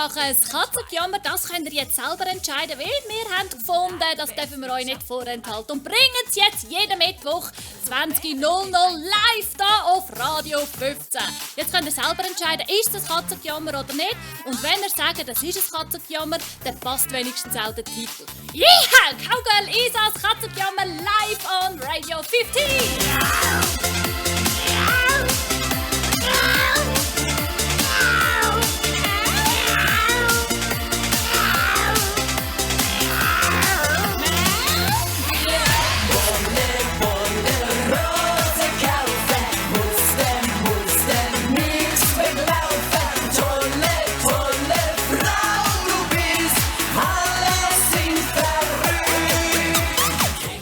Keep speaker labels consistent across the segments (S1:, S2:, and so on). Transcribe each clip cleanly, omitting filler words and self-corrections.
S1: machen das Katzenjammer, das könnt ihr jetzt selber entscheiden, weil wir haben gefunden, das dürfen wir euch nicht vorenthalten und bringen es jetzt jeden Mittwoch 20.00 live da auf Radio 15. Jetzt könnt ihr selber entscheiden, ist das Katzenjammer oder nicht. Und wenn ihr sagt, das ist ein Katzenjammer, dann passt wenigstens auch der Titel. Yeah! Cowgirl Isas Katzenjammer live on Radio 15!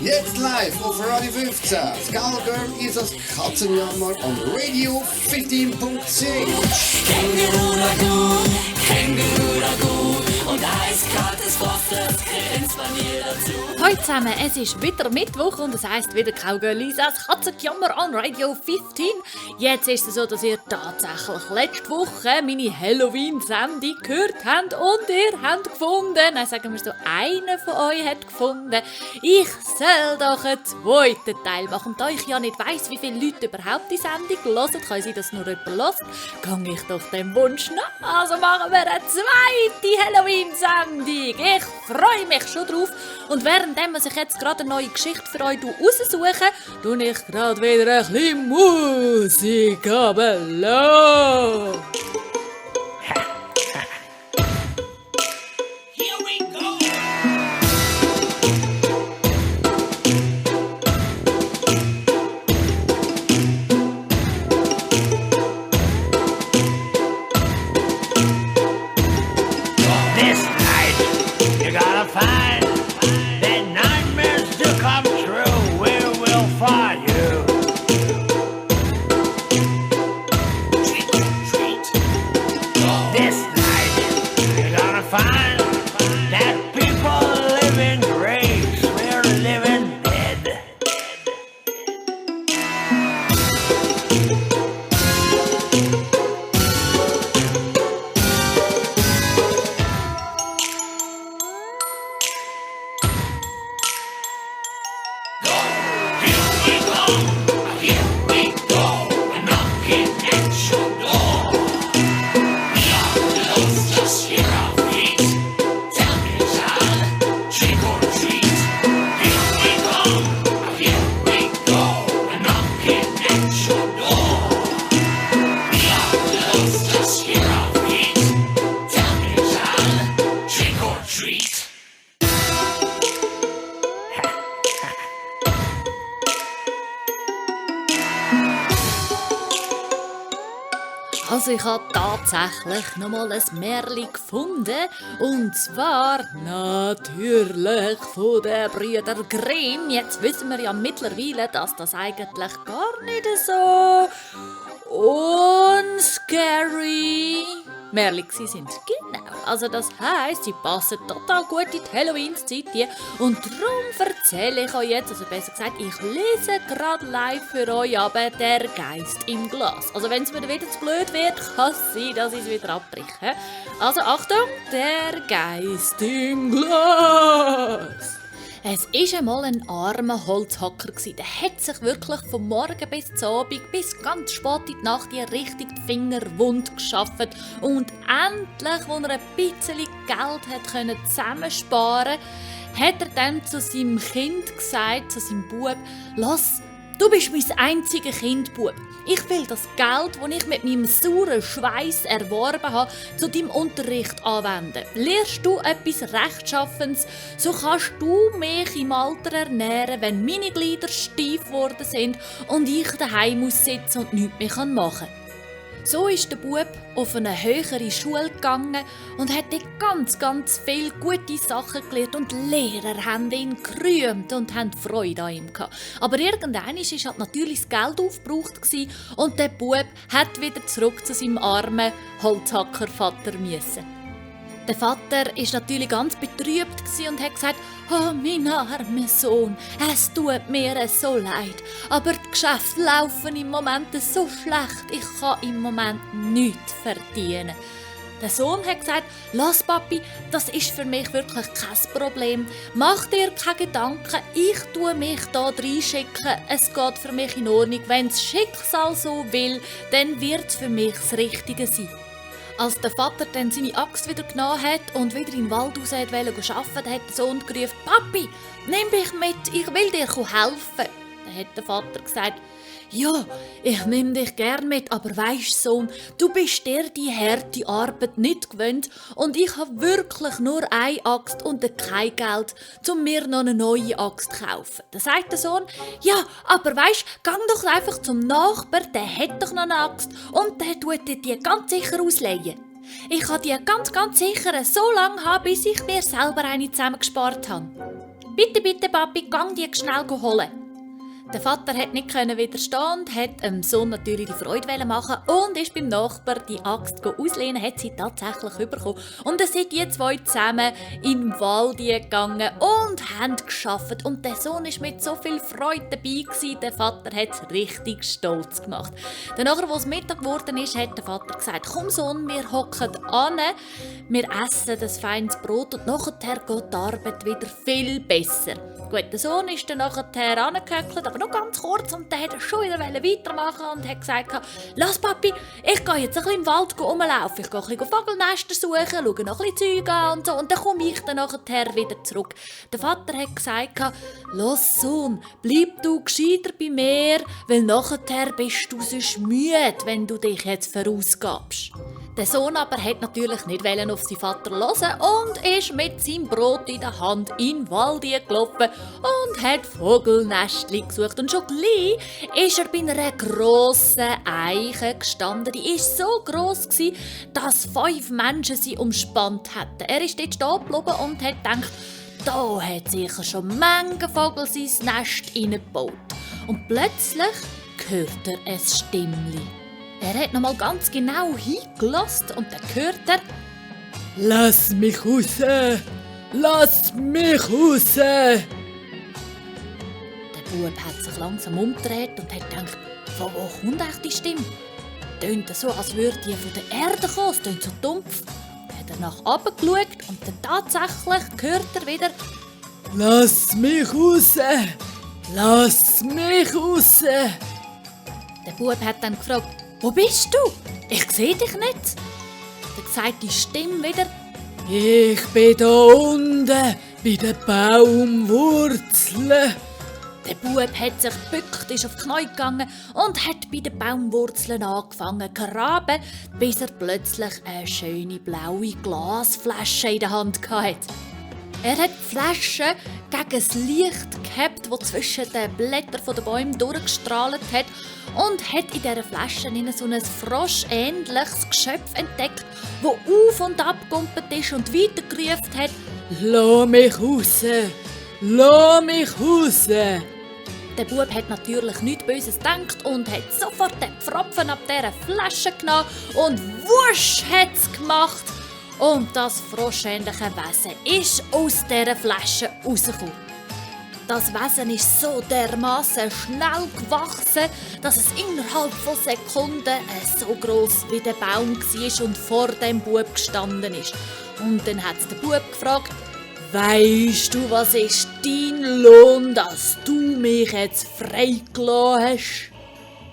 S2: Jetzt live auf Radio 15. Cowgirl ist das Katzenjammer on Radio 15.10.
S3: Känguru Ragout und eiskaltes Wasser, das grenzt bei mir dazu.
S1: Hallo zusammen, es ist wieder Mittwoch und es heisst wieder Cowgirl Isas Katzenjammer on Radio 15. Jetzt ist es so, dass ihr tatsächlich letzte Woche meine Halloween-Sendung gehört habt und ihr habt gefunden, nein, sagen wir so, einer von euch hat gefunden, ich soll doch einen zweiten Teil machen. Und da ich ja nicht weiss, wie viele Leute überhaupt die Sendung hören, kann sein, dass nur jemand hört, gehe ich doch dem Wunsch nach. Also machen wir eine zweite Halloween-Sendung. Ich freue mich schon drauf. Und währenddem ich jetzt gerade eine neue Geschichte für euch raussuche, tue ich gerade wieder ein bisschen Musik runterlassen. Also ich habe tatsächlich nochmal ein Märchen gefunden. Und zwar natürlich von den Brüdern Grimm. Jetzt wissen wir ja mittlerweile, dass das eigentlich gar nicht so unscary Märchen sind. Genau. Also das heisst, sie passen total gut in die Halloween-Zeit. Und darum erzähle ich euch jetzt, also besser gesagt, ich lese gerade live für euch aber «Der Geist im Glas». Also wenn es mir wieder zu blöd wird, kann es sein, dass ich es wieder abbreche. Also Achtung, «Der Geist im Glas». Es war einmal ein armer Holzhacker. Der hat sich wirklich vom Morgen bis zum Abend bis ganz spät in die Nacht richtig die Finger wund geschafft. Und endlich, als er ein bisschen Geld hat zusammensparen konnte, hat er dann zu seinem Kind gesagt, zu seinem Bub: «Lass, du bist mein einziger Kind, Bub. Ich will das Geld, das ich mit meinem sauren Schweiß erworben habe, zu deinem Unterricht anwenden. Lernst du etwas Rechtschaffens, so kannst du mich im Alter ernähren, wenn meine Glieder steif geworden sind und ich daheim muss sitzen und nichts mehr machen kann.» So ist der Bub auf eine höhere Schule gegangen und hat dort ganz viele gute Sachen gelernt und die Lehrer haben ihn gerühmt und haben Freude an ihm gehabt. Aber irgendwann war halt natürlich das Geld aufgebraucht und der Bub hat wieder zurück zu seinem armen Holzhackervater müssen. Der Vater war natürlich ganz betrübt und hat gesagt: «Oh, mein armer Sohn, es tut mir so leid, aber die Geschäfte laufen im Moment so schlecht, ich kann im Moment nichts verdienen.» Der Sohn hat gesagt, «Lass Papi, das ist für mich wirklich kein Problem. Mach dir keine Gedanken, ich tue mich da reinschicken. Es geht für mich in Ordnung. Wenn das Schicksal so will, dann wird es für mich das Richtige sein.» Als der Vater dann seine Axt wieder genommen hat und wieder in den Wald raus wollte arbeiten, hat der Sohn gerufen, «Papi, nimm mich mit, ich will dir helfen.» Dann hat der Vater gesagt, «Ja, ich nehme dich gern mit, aber weisst, Sohn, du bist dir die harte Arbeit nicht gewöhnt und ich habe wirklich nur eine Axt und kein Geld, um mir noch eine neue Axt zu kaufen.» Dann sagt der Sohn, «Ja, aber weisst, gang doch einfach zum Nachbar, der hat doch noch eine Axt und der tut dir die ganz sicher ausleihen. Ich kann die ganz sicher so lange haben, bis ich mir selber eine zusammengespart habe. Bitte, bitte, Papi, gang die schnell holen.» Der Vater hat nicht widerstehen und hat dem Sohn natürlich die Freude machen und ist beim Nachbar die Axt auslehnen, hat sie tatsächlich bekommen. Und dann sind die zwei zusammen in den Wald gegangen und haben gearbeitet. Und der Sohn war mit so viel Freude dabei gewesen. Der Vater hat es richtig stolz gemacht. Danach, als es Mittag geworden ist, hat der Vater gesagt, «Komm Sohn, wir hocken an, wir essen das feines Brot und nachher geht die Arbeit wieder viel besser.» Gut, der Sohn ist dann nachher angehöckelt, aber noch ganz kurz, und dann wollte er schon wieder weitermachen und hat gesagt, «Lass Papi, ich gehe jetzt ein bisschen im Wald rumlaufen, ich gehe ein bisschen Vogelnester suchen, schaue noch ein bisschen Zeug an und so, und dann komme ich dann nachher wieder zurück.» Der Vater hat gesagt, «Lass Sohn, bleib du gescheiter bei mir, weil nachher bist du sonst müde, wenn du dich jetzt verausgabst.» Der Sohn aber hat natürlich nicht auf seinen Vater hören und ist mit seinem Brot in der Hand in den Wald gelaufen und hat Vogelnestchen gesucht. Und schon gleich ist er bei einer grossen Eiche gestanden. Die war so gross, dass 5 Menschen sie umspannt hätten. Er ist dort stehen geblieben und hat gedacht, da hat sicher schon Menge Vogel sein Nest hineingebaut. Und plötzlich hört er ein Stimmchen. Er hat noch mal ganz genau hingelassen und dann hört er, «Lass mich raus! Lass mich raus!» Der Bub hat sich langsam umgedreht und hat gedacht, «Von wo kommt eigentlich die Stimme?» Tönt so, als würde die von der Erde kommen, es tönt so dumpf. Dann hat er nach oben geschaut und dann tatsächlich hört er wieder, «Lass mich raus! Lass mich raus!» Der Bub hat dann gefragt, «Wo bist du? Ich sehe dich nicht.» Dann sagt die Stimme wieder, «Ich bin da unten bei den Baumwurzeln.» Der Bub hat sich gebückt, ist auf die Knie gegangen und hat bei den Baumwurzeln angefangen zu graben, bis er plötzlich eine schöne blaue Glasflasche in der Hand hatte. Er hat die Flasche gegen das Licht gehabt, das zwischen den Blättern der Bäume durchgestrahlt hat, und hat in dieser Flasche so ein froschähnliches Geschöpf entdeckt, das auf und ab gegumpelt ist und weitergerufen hat, «Lass mich raus! Lass mich raus!» Der Bub hat natürlich nichts Böses gedacht und hat sofort den Pfropfen ab dieser Flasche genommen und wusch hat es gemacht. Und das froschähnliche Wesen ist aus dieser Flasche rausgekommen. Das Wesen ist so dermaßen schnell gewachsen, dass es innerhalb von Sekunden so gross wie der Baum war und vor dem Bub gestanden ist. Und dann hat der Bub gefragt, «Weisst du, was ist dein Lohn, dass du mich jetzt freigelassen hast?»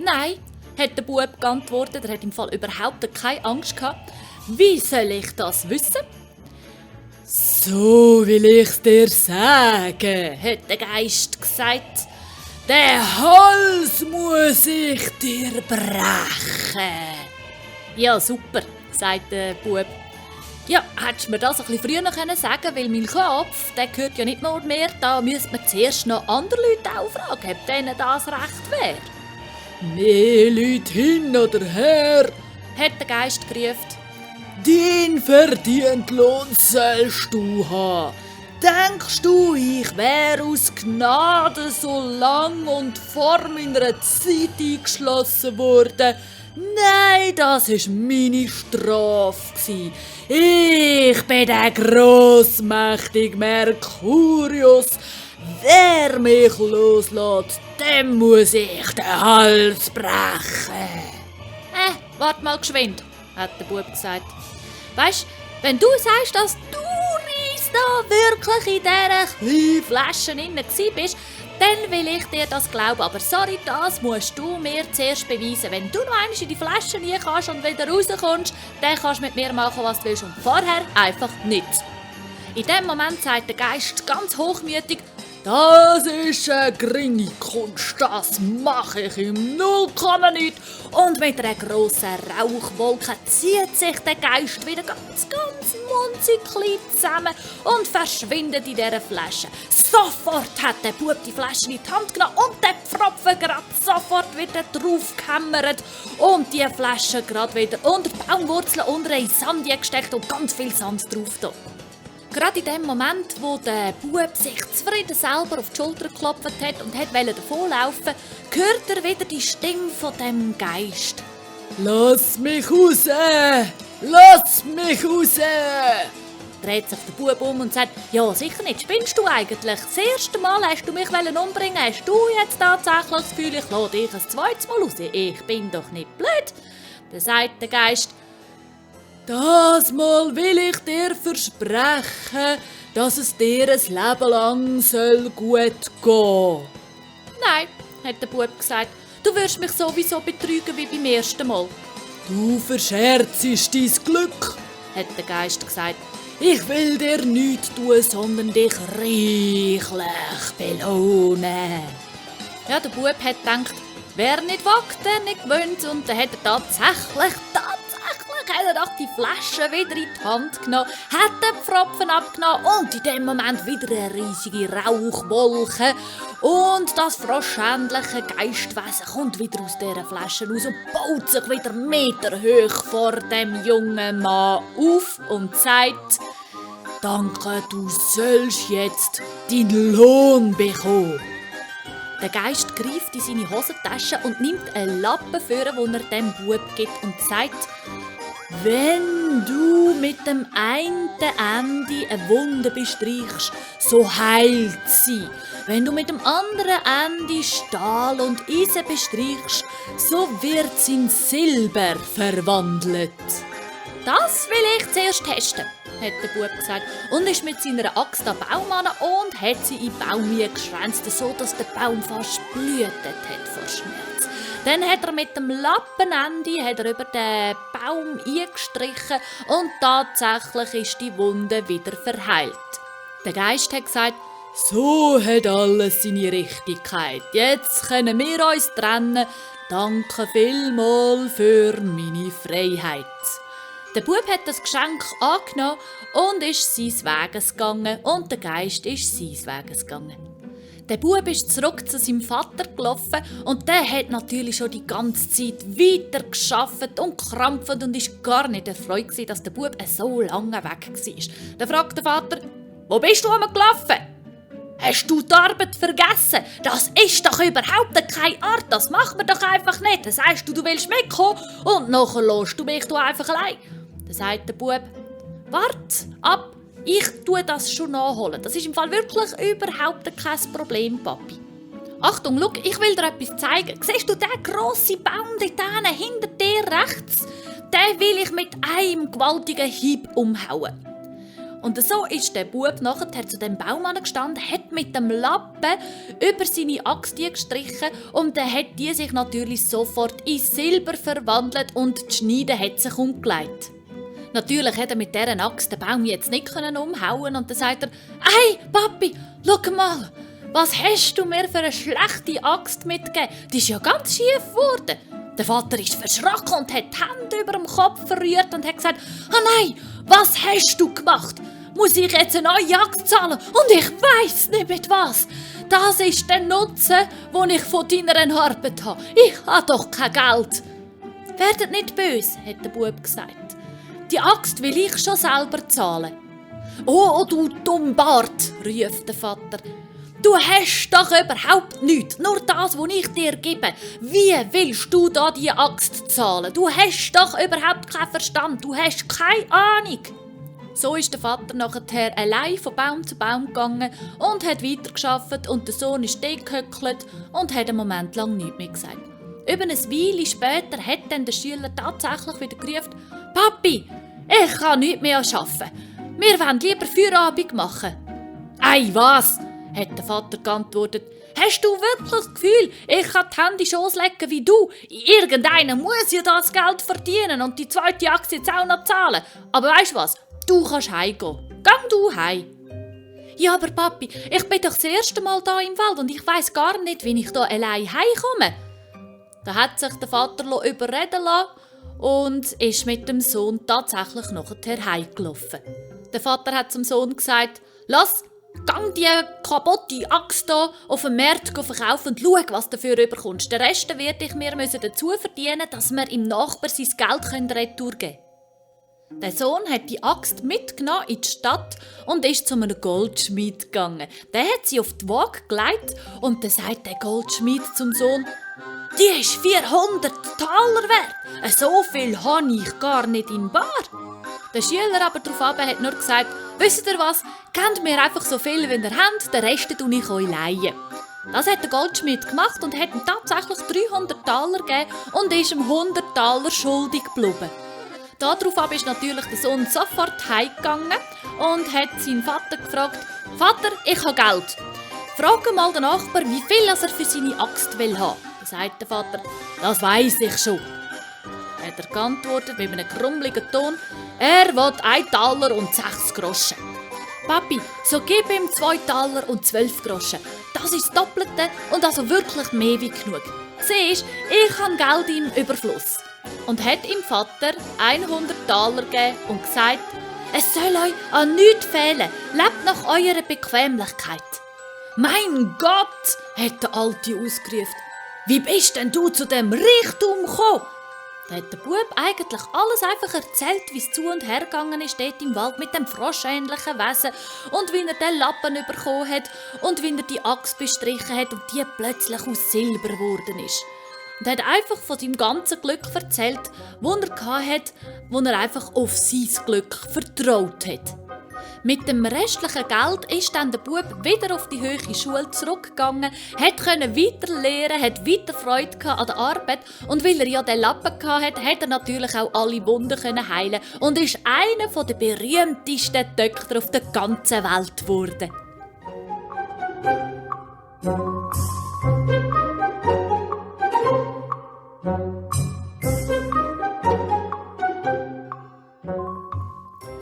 S1: «Nein», hat der Bub geantwortet, er hat im Fall überhaupt keine Angst gehabt. «Wie soll ich das wissen?» «So will ich's dir sagen», hat der Geist gesagt. «Den Hals muss ich dir brechen.» «Ja, super», sagt der Bub. «Ja, hättest du mir das ein bisschen früher sagen können, weil mein Kopf, der gehört ja nicht nur mir, da müsste man zuerst noch andere Leute auch fragen, ob denen das recht wäre.» «Mehr Leute hin oder her», hat der Geist gerufen. «Den verdienten Lohn sollst du haben. Denkst du, ich wäre aus Gnade so lang und vor meiner Zeit eingeschlossen worden? Nein, das war meine Strafe. Ich bin der grossmächtige Merkurius. Wer mich loslässt, dem muss ich den Hals brechen.» «Warte mal geschwind», hat der Bub gesagt. Weisst, wenn du sagst, dass du Reis da wirklich in dieser kleinen Flasche drin bist, dann will ich dir das glauben. Aber sorry, das musst du mir zuerst beweisen. Wenn du noch einmal in die Flasche rein kannst und wieder rauskommst, dann kannst du mit mir machen, was du willst. Und vorher einfach nicht. In dem Moment sagt der Geist ganz hochmütig: «Das ist eine geringe Kunst, das mache ich im 0, nichts.» Und mit einer grossen Rauchwolke zieht sich der Geist wieder ganz munzig klein zusammen und verschwindet in dieser Flasche. Sofort hat der Bub die Flasche in die Hand genommen und der Pfropfen gerade sofort wieder draufgehämmert und die Flasche gerade wieder unter die Baumwurzeln unter in Sand gesteckt und ganz viel Sand drauf da. Gerade in dem Moment, wo der Bub sich zufrieden selber auf die Schulter geklopft hat und wollte davonlaufen, hört er wieder die Stimme von dem Geist. «Lass mich raus! Lass mich raus!» Dreht sich der Bub um und sagt: «Ja, sicher nicht. Spinnst du eigentlich? Das erste Mal hast du mich umbringen. Hast du jetzt tatsächlich das Gefühl, ich lasse dich ein zweites Mal raus? Ich bin doch nicht blöd.» Dann sagt der Geist: «Das Mal will ich dir versprechen, dass es dir ein Leben lang gut gehen soll.» «Nein», hat der Bub gesagt, «du wirst mich sowieso betrügen wie beim ersten Mal.» «Du verscherzest dein Glück», hat der Geist gesagt. «Ich will dir nichts tun, sondern dich reichlich belohnen.» Ja, der Bub hat gedacht, wer nicht wagt, der nicht gewöhnt. Und dann hat er tatsächlich doch die Flasche wieder in die Hand genommen, hat den Pfropfen abgenommen und in dem Moment wieder eine riesige Rauchwolke. Und das froschähnliche Geistwesen kommt wieder aus dieser Flasche raus und baut sich wieder meterhoch vor dem jungen Mann auf und sagt: «Danke, du sollst jetzt deinen Lohn bekommen.» Der Geist greift in seine Hosentasche und nimmt einen Lappen vor, den er dem Bub gibt und sagt: «Wenn du mit dem einen Ende eine Wunde bestreichst, so heilt sie. Wenn du mit dem anderen Ende Stahl und Eisen bestreichst, so wird sie in Silber verwandelt.» «Das will ich zuerst testen», hat der Bub gesagt und ist mit seiner Axt an den Baum an und hat sie in den Baum geschränzt, so dass der Baum fast blühtet hat vor Schmerz. Dann hat er mit dem Lappenende über den Baum eingestrichen und tatsächlich ist die Wunde wieder verheilt. Der Geist hat gesagt: «So hat alles seine Richtigkeit. Jetzt können wir uns trennen. Danke vielmals für meine Freiheit.» Der Bub hat das Geschenk angenommen und ist seines Weges gegangen und der Geist ist seines Weges gegangen. Der Bub ist zurück zu seinem Vater gelaufen und der hat natürlich schon die ganze Zeit weiter geschafft und gekrampft und ist gar nicht erfreut gewesen, dass der Bub so lange weg war. Dann fragt der Vater: «Wo bist du gelaufen? Hast du die Arbeit vergessen? Das ist doch überhaupt keine Art, das macht man doch einfach nicht. Dann sagst du, du willst mitkommen und nachher lässt du mich einfach allein.» Dann sagt der Bub: «Wart ab! Ich tue das schon nachholen. Das ist im Fall wirklich überhaupt kein Problem, Papi. Achtung, schau, ich will dir etwas zeigen. Siehst du den grossen Baum dort hinter dir rechts? Den will ich mit einem gewaltigen Hieb umhauen.» Und so ist der Bub nachher zu dem Baum gestanden, hat mit dem Lappen über seine Axt gestrichen und dann hat die sich natürlich sofort in Silber verwandelt und die Schneide hat sich umgelegt. Natürlich hätte er mit dieser Axt den Baum jetzt nicht umhauen und dann sagt er: «Hey, Papi, schau mal, was hast du mir für eine schlechte Axt mitgegeben? Die ist ja ganz schief geworden.» Der Vater ist verschrocken und hat die Hände über dem Kopf verrührt und hat gesagt: «Ah nein, was hast du gemacht? Muss ich jetzt eine neue Axt zahlen? Und ich weiss nicht mit was. Das ist der Nutzen, den ich von deiner Arbeit habe. Ich habe doch kein Geld.» «Werdet nicht böse», hat der Bub gesagt. «Die Axt will ich schon selber zahlen.» «Oh, du Dummbart», ruft der Vater. «Du hast doch überhaupt nichts, nur das, was ich dir gebe. Wie willst du da die Axt zahlen? Du hast doch überhaupt keinen Verstand, du hast keine Ahnung.» So ist der Vater nachher allein von Baum zu Baum gegangen und hat weitergearbeitet und der Sohn ist dort gehöckelt und hat einen Moment lang nichts mehr gesagt. Über eine Weile später hat dann der Schüler tatsächlich wieder gerufen: «Papi, Ich kann nichts mehr arbeiten. Wir wollen lieber Feierabend machen. «Ei, was?» hat der Vater geantwortet. «Hast du wirklich das Gefühl, ich kann die Hände in die Schoss legen wie du? Irgendeiner muss ja das Geld verdienen und die zweite Aktie jetzt auch noch zahlen. Aber weisst du was? Du kannst heimgehen. Gang du heim.» «Ja, aber Papi, ich bin doch das erste Mal da im Wald und ich weiss gar nicht, wie ich da allein heimkomme.» Da hat sich der Vater überreden lassen und ist mit dem Sohn tatsächlich nachher heimgelaufen. Der Vater hat zum Sohn gesagt: «Lass, gang die kaputte Axt hier auf dem Markt verkaufen und schau, was du dafür überkommst. Den Rest werde ich mir dazu verdienen, dass wir im Nachbar sein Geld retour geben können.» Der Sohn hat die Axt mitgenommen in die Stadt und ist zu einem Goldschmied gegangen. Der hat sie auf die Waage gelegt und dann sagt der Goldschmied zum Sohn: «Die ist 400 Taler wert. So viel habe ich gar nicht in bar.» Der Schüler aber darauf hat nur gesagt: «Wisst ihr was? Gebt mir einfach so viel, wie ihr habt, den Rest tue ich euch leihen.» Das hat der Goldschmied gemacht und hat ihm tatsächlich 300 Taler gegeben und ist ihm 100 Taler schuldig geblieben. Darauf ist natürlich der Sohn sofort heimgegangen und hat seinen Vater gefragt: «Vater, ich habe Geld. Frag mal den Nachbar, wie viel er für seine Axt will haben.» Da sagt der Vater: «Das weiss ich schon.» Hat er geantwortet mit einem krummeligen Ton: «Er will 1 Taler und 6 Groschen.» «Papi, so gib ihm 2 Taler und 12 Groschen. Das ist das Doppelte und also wirklich mehr wie genug. Siehst, ich habe Geld im Überfluss.» Und hat ihm Vater 100 Taler gegeben und gesagt: «Es soll euch an nichts fehlen. Lebt nach eurer Bequemlichkeit.» «Mein Gott!» hat der Alte ausgerufen. «Wie bist denn du zu dem Reichtum gekommen?» Da hat der Bub eigentlich alles einfach erzählt, wie es zu und her gegangen ist dort im Wald mit dem froschähnlichen Wesen und wie er den Lappen bekommen hat und wie er die Axt bestrichen hat und die plötzlich aus Silber geworden ist. Und er hat einfach von seinem ganzen Glück erzählt, das er hatte, wo er einfach auf sein Glück vertraut hat. Mit dem restlichen Geld ist dann der Bub wieder auf die höhere Schule zurückgegangen, konnte weiter lernen, hat weiter Freude an der Arbeit und weil er ja den Lappen hatte, hat er natürlich auch alle Wunden heilen und ist einer der berühmtesten Töchter auf der ganzen Welt geworden.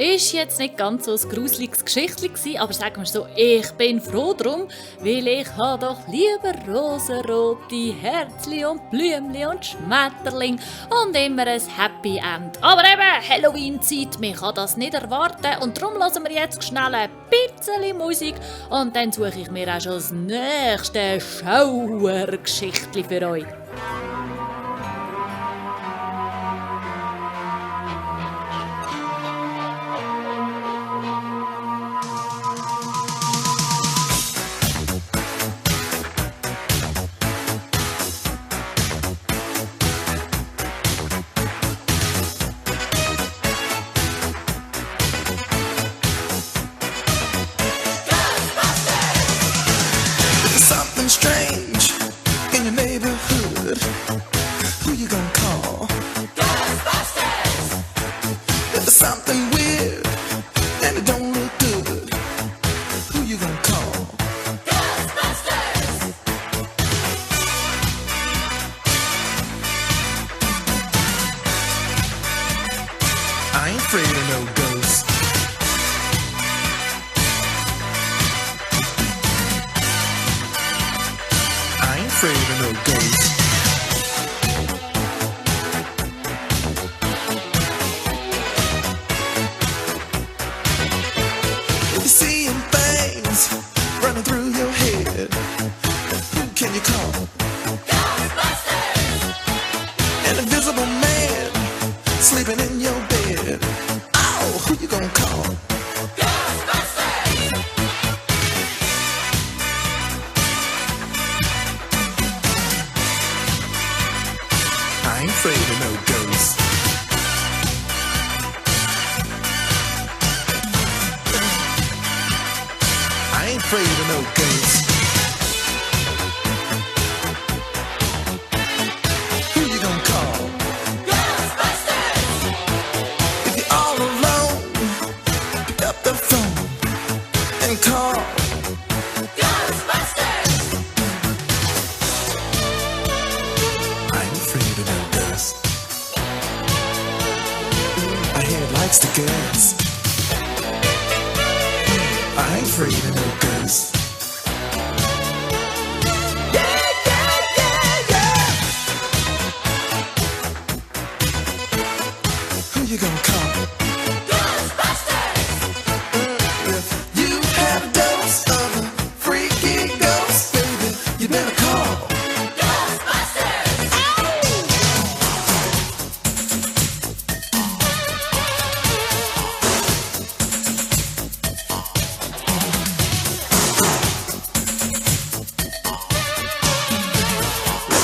S1: Ist jetzt nicht ganz so ein gruseliges Geschichtchen, aber sagen wir so, ich bin froh drum, weil ich habe doch lieber rosenrote Herzli und Blümli und Schmetterling und immer ein Happy End. Aber eben, Halloween-Zeit, man kann das nicht erwarten und darum hören wir jetzt schnell ein bisschen Musik und dann suche ich mir auch schon das nächste Schauergeschichtli für euch.
S4: Strange in your neighborhood. Who you gonna call? Ghostbusters! If there's something weird and it don't look good, who you gonna call? Ghostbusters! I ain't afraid of no ghosts. Afraid of no ghosts. If you see things running through your head, who can you call? Ghostbusters! An invisible man sleeping in your bed. Oh, who you gonna call? I ain't afraid of no ghosts. I ain't afraid of no ghosts. Who you gonna call? Ghostbusters! If you're all alone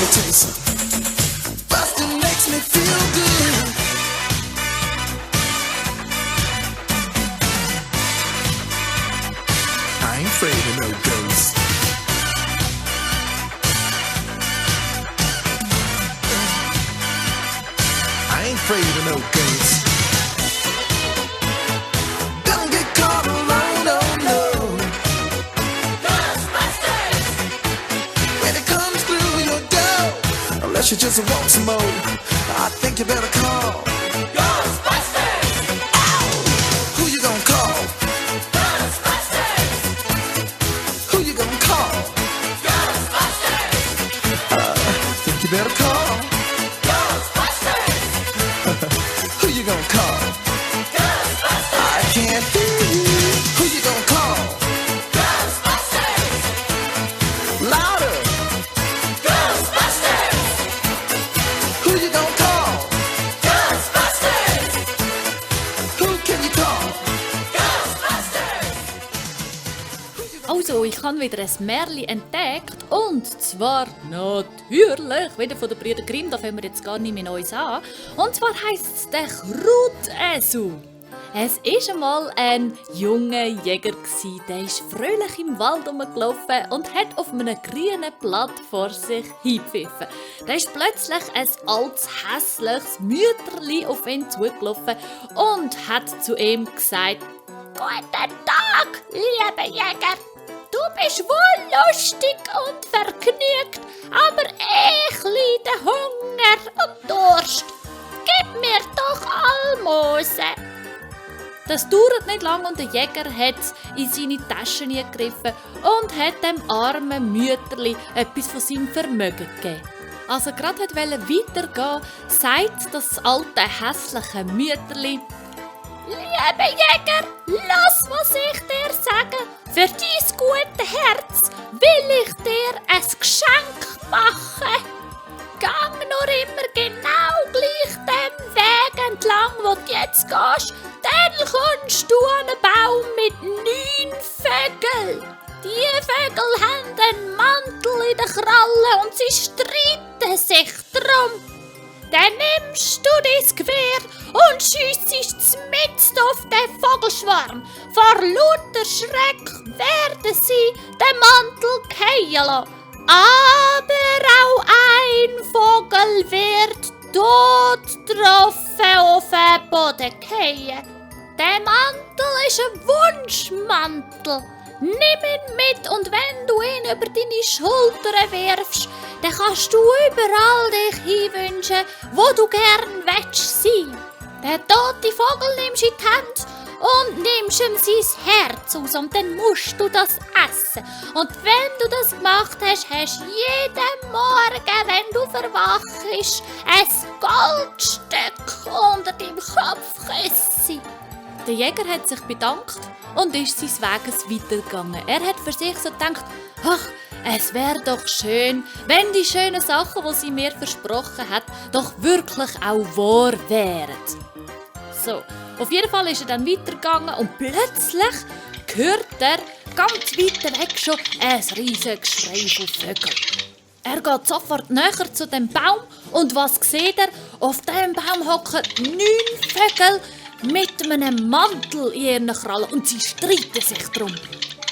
S4: me tell you something. Bustin' makes me feel good. I ain't afraid of no ghosts. I ain't afraid of no ghosts. Don't get caught alone, oh no. Ghostbusters! When it comes through your door, unless you just want some more, I think you better call Ghostbusters! Ow! Who you gonna call? Ghostbusters! Who you gonna call? Ghostbusters! Think you better call Who you gonna call? Ghostbusters! I can't hear you. Who you gonna call? Ghostbusters! Louder! Ghostbusters! Who you gonna call? Ghostbusters! Who can you call? Ghostbusters!
S1: Also, ich habe wieder ein Märchen entdeckt. Und zwar natürlich wieder von den Brüdern Grimm. Da fangen wir jetzt gar nicht mehr Neues an. Und zwar heisst es der Krautesu. Es war einmal ein junger Jäger, der ist fröhlich im Wald rumgelaufen und hat auf einem grünen Blatt vor sich hingepfiffen. Da ist plötzlich ein altes, hässliches Mütterli auf ihn zugelaufen und hat zu ihm gesagt: «Guten Tag, lieber Jäger! Du bist wohl lustig und vergnügt, aber ich leide Hunger und Durst. Gib mir doch Almosen!» Das dauert nicht lang und der Jäger hat in seine Taschen gegriffen und hat dem armen Mütterli etwas von seinem Vermögen gegeben. Als er gerade weitergehen wollte, sagt das alte, hässliche Mütterli: «Lieber Jäger, lass, was ich dir sage. Für dein gute Herz will ich dir ein Geschenk machen. Gang nur immer genau gleich dem Weg entlang, wo du jetzt gehst. Dann kommst du an einen Baum mit 9 Vögeln. Die Vögel haben einen Mantel in den Krallen und sie streiten sich drum. Dann nimmst du dein Gewehr und schiessest mitten auf den Vogelschwarm. Vor lauter Schreck werden sie den Mantel fallen lassen. Aber auch ein Vogel wird tot getroffen auf den Boden fallen. Der Mantel ist ein Wunschmantel. Nimm ihn mit und wenn du ihn über deine Schultern wirfst, dann kannst du überall dich hinwünschen, wo du gern willst sein. Den toten Vogel nimmst du in die Hand und nimmst ihm sein Herz aus und dann musst du das essen. Und wenn du das gemacht hast, hast du jeden Morgen, wenn du verwachst, ein Goldstück unter deinem Kopfkissen. Der Jäger hat sich bedankt und ist seines Weges weitergegangen. Er hat für sich so gedacht: «Ach, es wäre doch schön, wenn die schönen Sachen, die sie mir versprochen hat, doch wirklich auch wahr wären.» So, auf jeden Fall ist er dann weitergegangen und plötzlich hört er ganz weit weg schon ein riesiges Geschrei von Vögeln. Er geht sofort näher zu dem Baum und was sieht er? Auf dem Baum hocken 9 Vögel mit einem Mantel in ihren Krallen und sie streiten sich drum.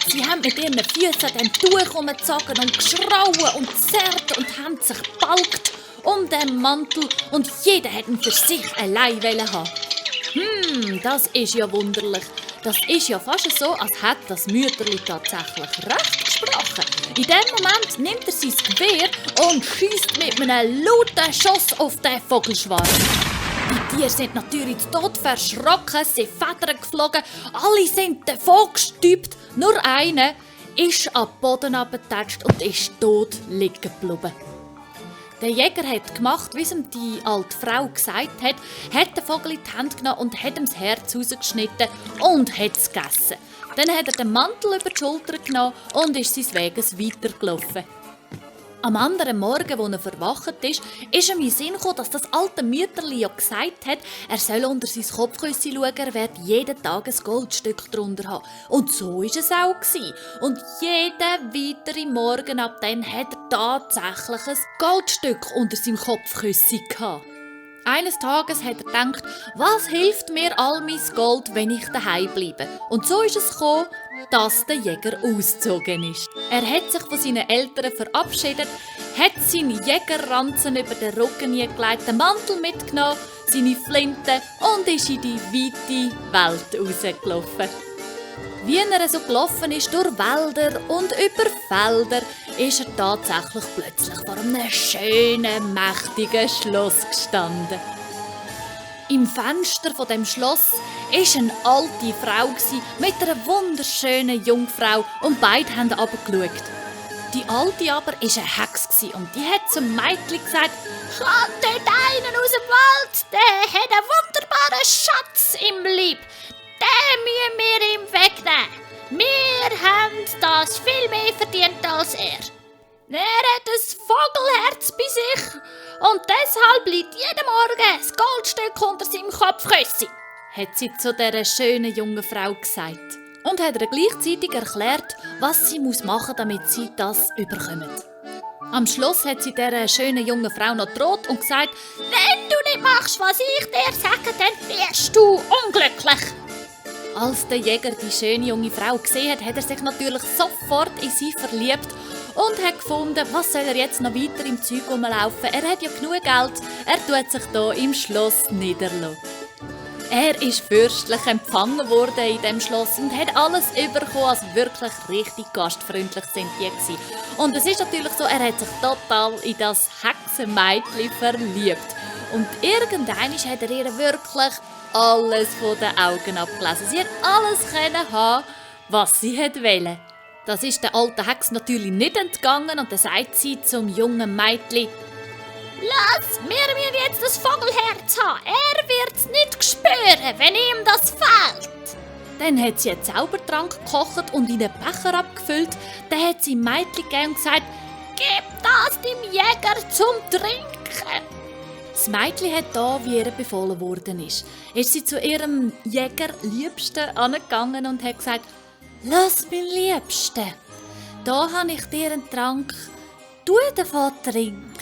S1: Sie haben mit ihren Füßen den Tuch umgezogen und geschrauen und zerrt und haben sich gebalgt um den Mantel und jeder hat ihn für sich allein haben. Das ist ja wunderlich. Das ist ja fast so, als hätte das Mütterli tatsächlich recht gesprochen. In dem Moment nimmt er sein Gewehr und schiesst mit einem lauten Schuss auf den Vogelschwarm. Die Tiere sind natürlich zu Tod verschrocken, sind Federn geflogen, alle sind davon gestübt. Nur einer ist am Boden abgetatscht und ist tot liegen geblieben. Der Jäger hat gemacht, wie es ihm die alte Frau gesagt hat den Vogel in die Hand genommen und hat ihm das Herz rausgeschnitten und hat es gegessen. Dann hat er den Mantel über die Schulter genommen und ist seines Weges weitergelaufen. Am anderen Morgen, als er verwacht ist ihm in den Sinn gekommen, dass das alte Mütterli ja gesagt hat, er soll unter sein Kopfkissen schauen, er werde jeden Tag ein Goldstück drunter haben. Und so war es auch. Und jeden weiteren Morgen ab dann hat er tatsächlich ein Goldstück unter seinem Kopfkissen gehabt. Eines Tages hat er gedacht, was hilft mir all mein Gold, wenn ich daheim bleibe? Und so ist es gekommen, dass der Jäger ausgezogen ist. Er hat sich von seinen Eltern verabschiedet, hat seine Jägerranzen über den Rücken gelegt, den Mantel mitgenommen, seine Flinte und ist in die weite Welt rausgelaufen. Wie er so gelaufen ist, durch Wälder und über Felder, ist er tatsächlich plötzlich vor einem schönen, mächtigen Schloss gestanden. Im Fenster von dem Schloss war eine alte Frau mit einer wunderschönen Jungfrau und beide haben herabgeschaut. Die Alte aber war eine Hexe und die hat zum Mädchen gesagt, «Kommt dort einen aus dem Wald, der hat einen wunderbaren Schatz im Leib. Den müssen wir ihm wegnehmen. Wir haben das viel mehr verdient als er. Er hat ein Vogelherz bei sich und deshalb liegt jeden Morgen ein Goldstück unter seinem Kopfkissen», hat sie zu dieser schönen jungen Frau gesagt. Und hat ihr gleichzeitig erklärt, was sie machen muss, damit sie das überkommt. Am Schluss hat sie dieser schönen jungen Frau noch gedroht und gesagt, «Wenn du nicht machst, was ich dir sage, dann wirst du unglücklich.» Als der Jäger die schöne junge Frau gesehen hat, hat er sich natürlich sofort in sie verliebt und hat gefunden, was soll er jetzt noch weiter im Zeug rumlaufen? Er hat ja genug Geld, er tut sich hier im Schloss niederlassen. Er ist fürstlich empfangen worden in dem Schloss und hat alles bekommen, als wirklich richtig gastfreundlich sind die gewesen. Und es ist natürlich so, er hat sich total in das Hexenmädchen verliebt. Und irgendwann hat er ihr wirklich alles von den Augen abgelesen. Sie hat alles können haben, was sie wollte. Das ist der alten Hexe natürlich nicht entgangen und dann sagt sie zum jungen Mädchen, «Lass, wir müssen jetzt das Vogelherz haben. Er wird es nicht spüren, wenn ihm das fehlt.» Dann hat sie einen Zaubertrank gekocht und in einen Becher abgefüllt. Dann hat sie dem Mädchen gegeben und gesagt, «Gib das dem Jäger zum Trinken.» Das Mädchen hat da, wie ihr befohlen worden ist sie zu ihrem Jägerliebsten angegangen und hat gesagt, «Lass, mein Liebster, da habe ich dir einen Trank, tu davon trinken.»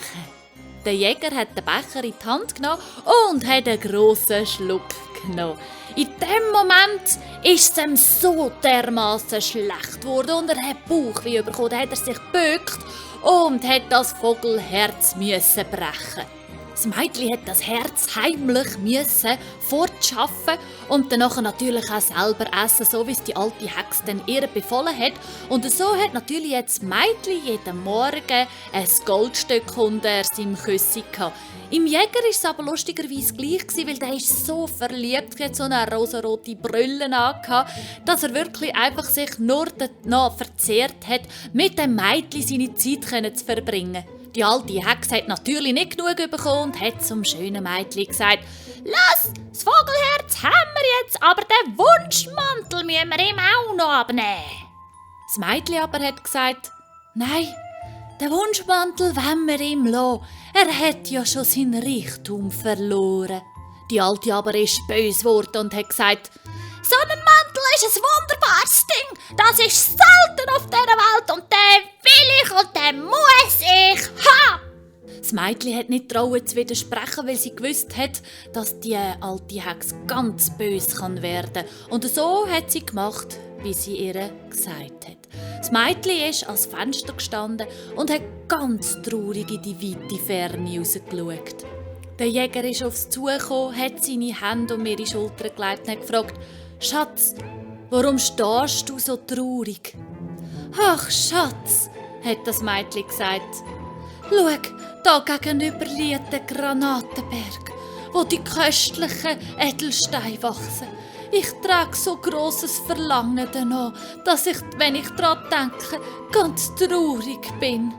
S1: Der Jäger hat den Becher in die Hand genommen und hat einen grossen Schluck genommen. In dem Moment ist es ihm so dermassen schlecht geworden und er hat Bauchweh bekommen. Dann hat er sich gebückt und hat das Vogelherz müssen brechen. Das Mädchen hat das Herz heimlich müssen fortschaffen und danach natürlich auch selber essen, so wie es die alte Hexe dann ihr befohlen hat. Und so hat natürlich jetzt das Mädchen jeden Morgen ein Goldstück unter seinem Küssi gehabt. Im Jäger war es aber lustigerweise gleich, weil der ist so verliebt, hat so eine rosarote Brille angehabt, dass er wirklich einfach sich nur noch verzehrt hat, mit dem Mädchen seine Zeit zu verbringen. Die alte Hexe hat natürlich nicht genug bekommen und hat zum schönen Mädchen gesagt, «Lass, das Vogelherz haben wir jetzt, aber den Wunschmantel müssen wir ihm auch noch abnehmen.» Das Mädchen aber hat gesagt, «Nein, den Wunschmantel wollen wir ihm lassen. Er hat ja schon seinen Reichtum verloren.» Die Alte aber ist böse geworden und hat gesagt, «So ein Mantel ist ein wunderbares Ding. Das ist selten auf dieser Welt und den will ich und den muss ich haben.» Das Mädchen hat nicht trauen zu widersprechen, weil sie gewusst hat, dass die alte Hexe ganz böse werden kann. Und so hat sie gemacht, wie sie ihr gesagt hat. Das Mädchen ist ans Fenster gestanden und hat ganz traurig in die weite Ferne rausgeschaut. Der Jäger ist auf sie zugekommen, hat seine Hände um ihre Schulter gelegt und hat gefragt, «Schatz, warum stehst du so traurig?» «Ach, Schatz», hat das Mädchen gesagt, «schau, da gegenüber liegt der Granatenberg, wo die köstlichen Edelsteine wachsen. Ich trage so grosses Verlangen danach, dass ich, wenn ich daran denke, ganz traurig bin.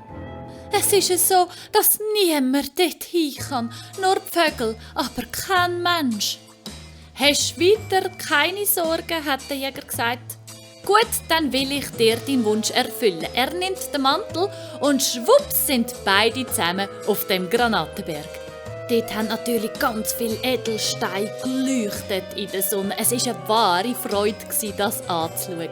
S1: Es ist so, dass niemand dort hin kann, nur die Vögel, aber kein Mensch.» «Hast weiter keine Sorgen», hat der Jäger gesagt. Gut, dann will ich dir deinen Wunsch erfüllen. Er nimmt den Mantel und schwupps sind beide zusammen auf dem Granatenberg. Dort haben natürlich ganz viele Edelsteine geleuchtet in der Sonne. Es war eine wahre Freude, das anzuschauen.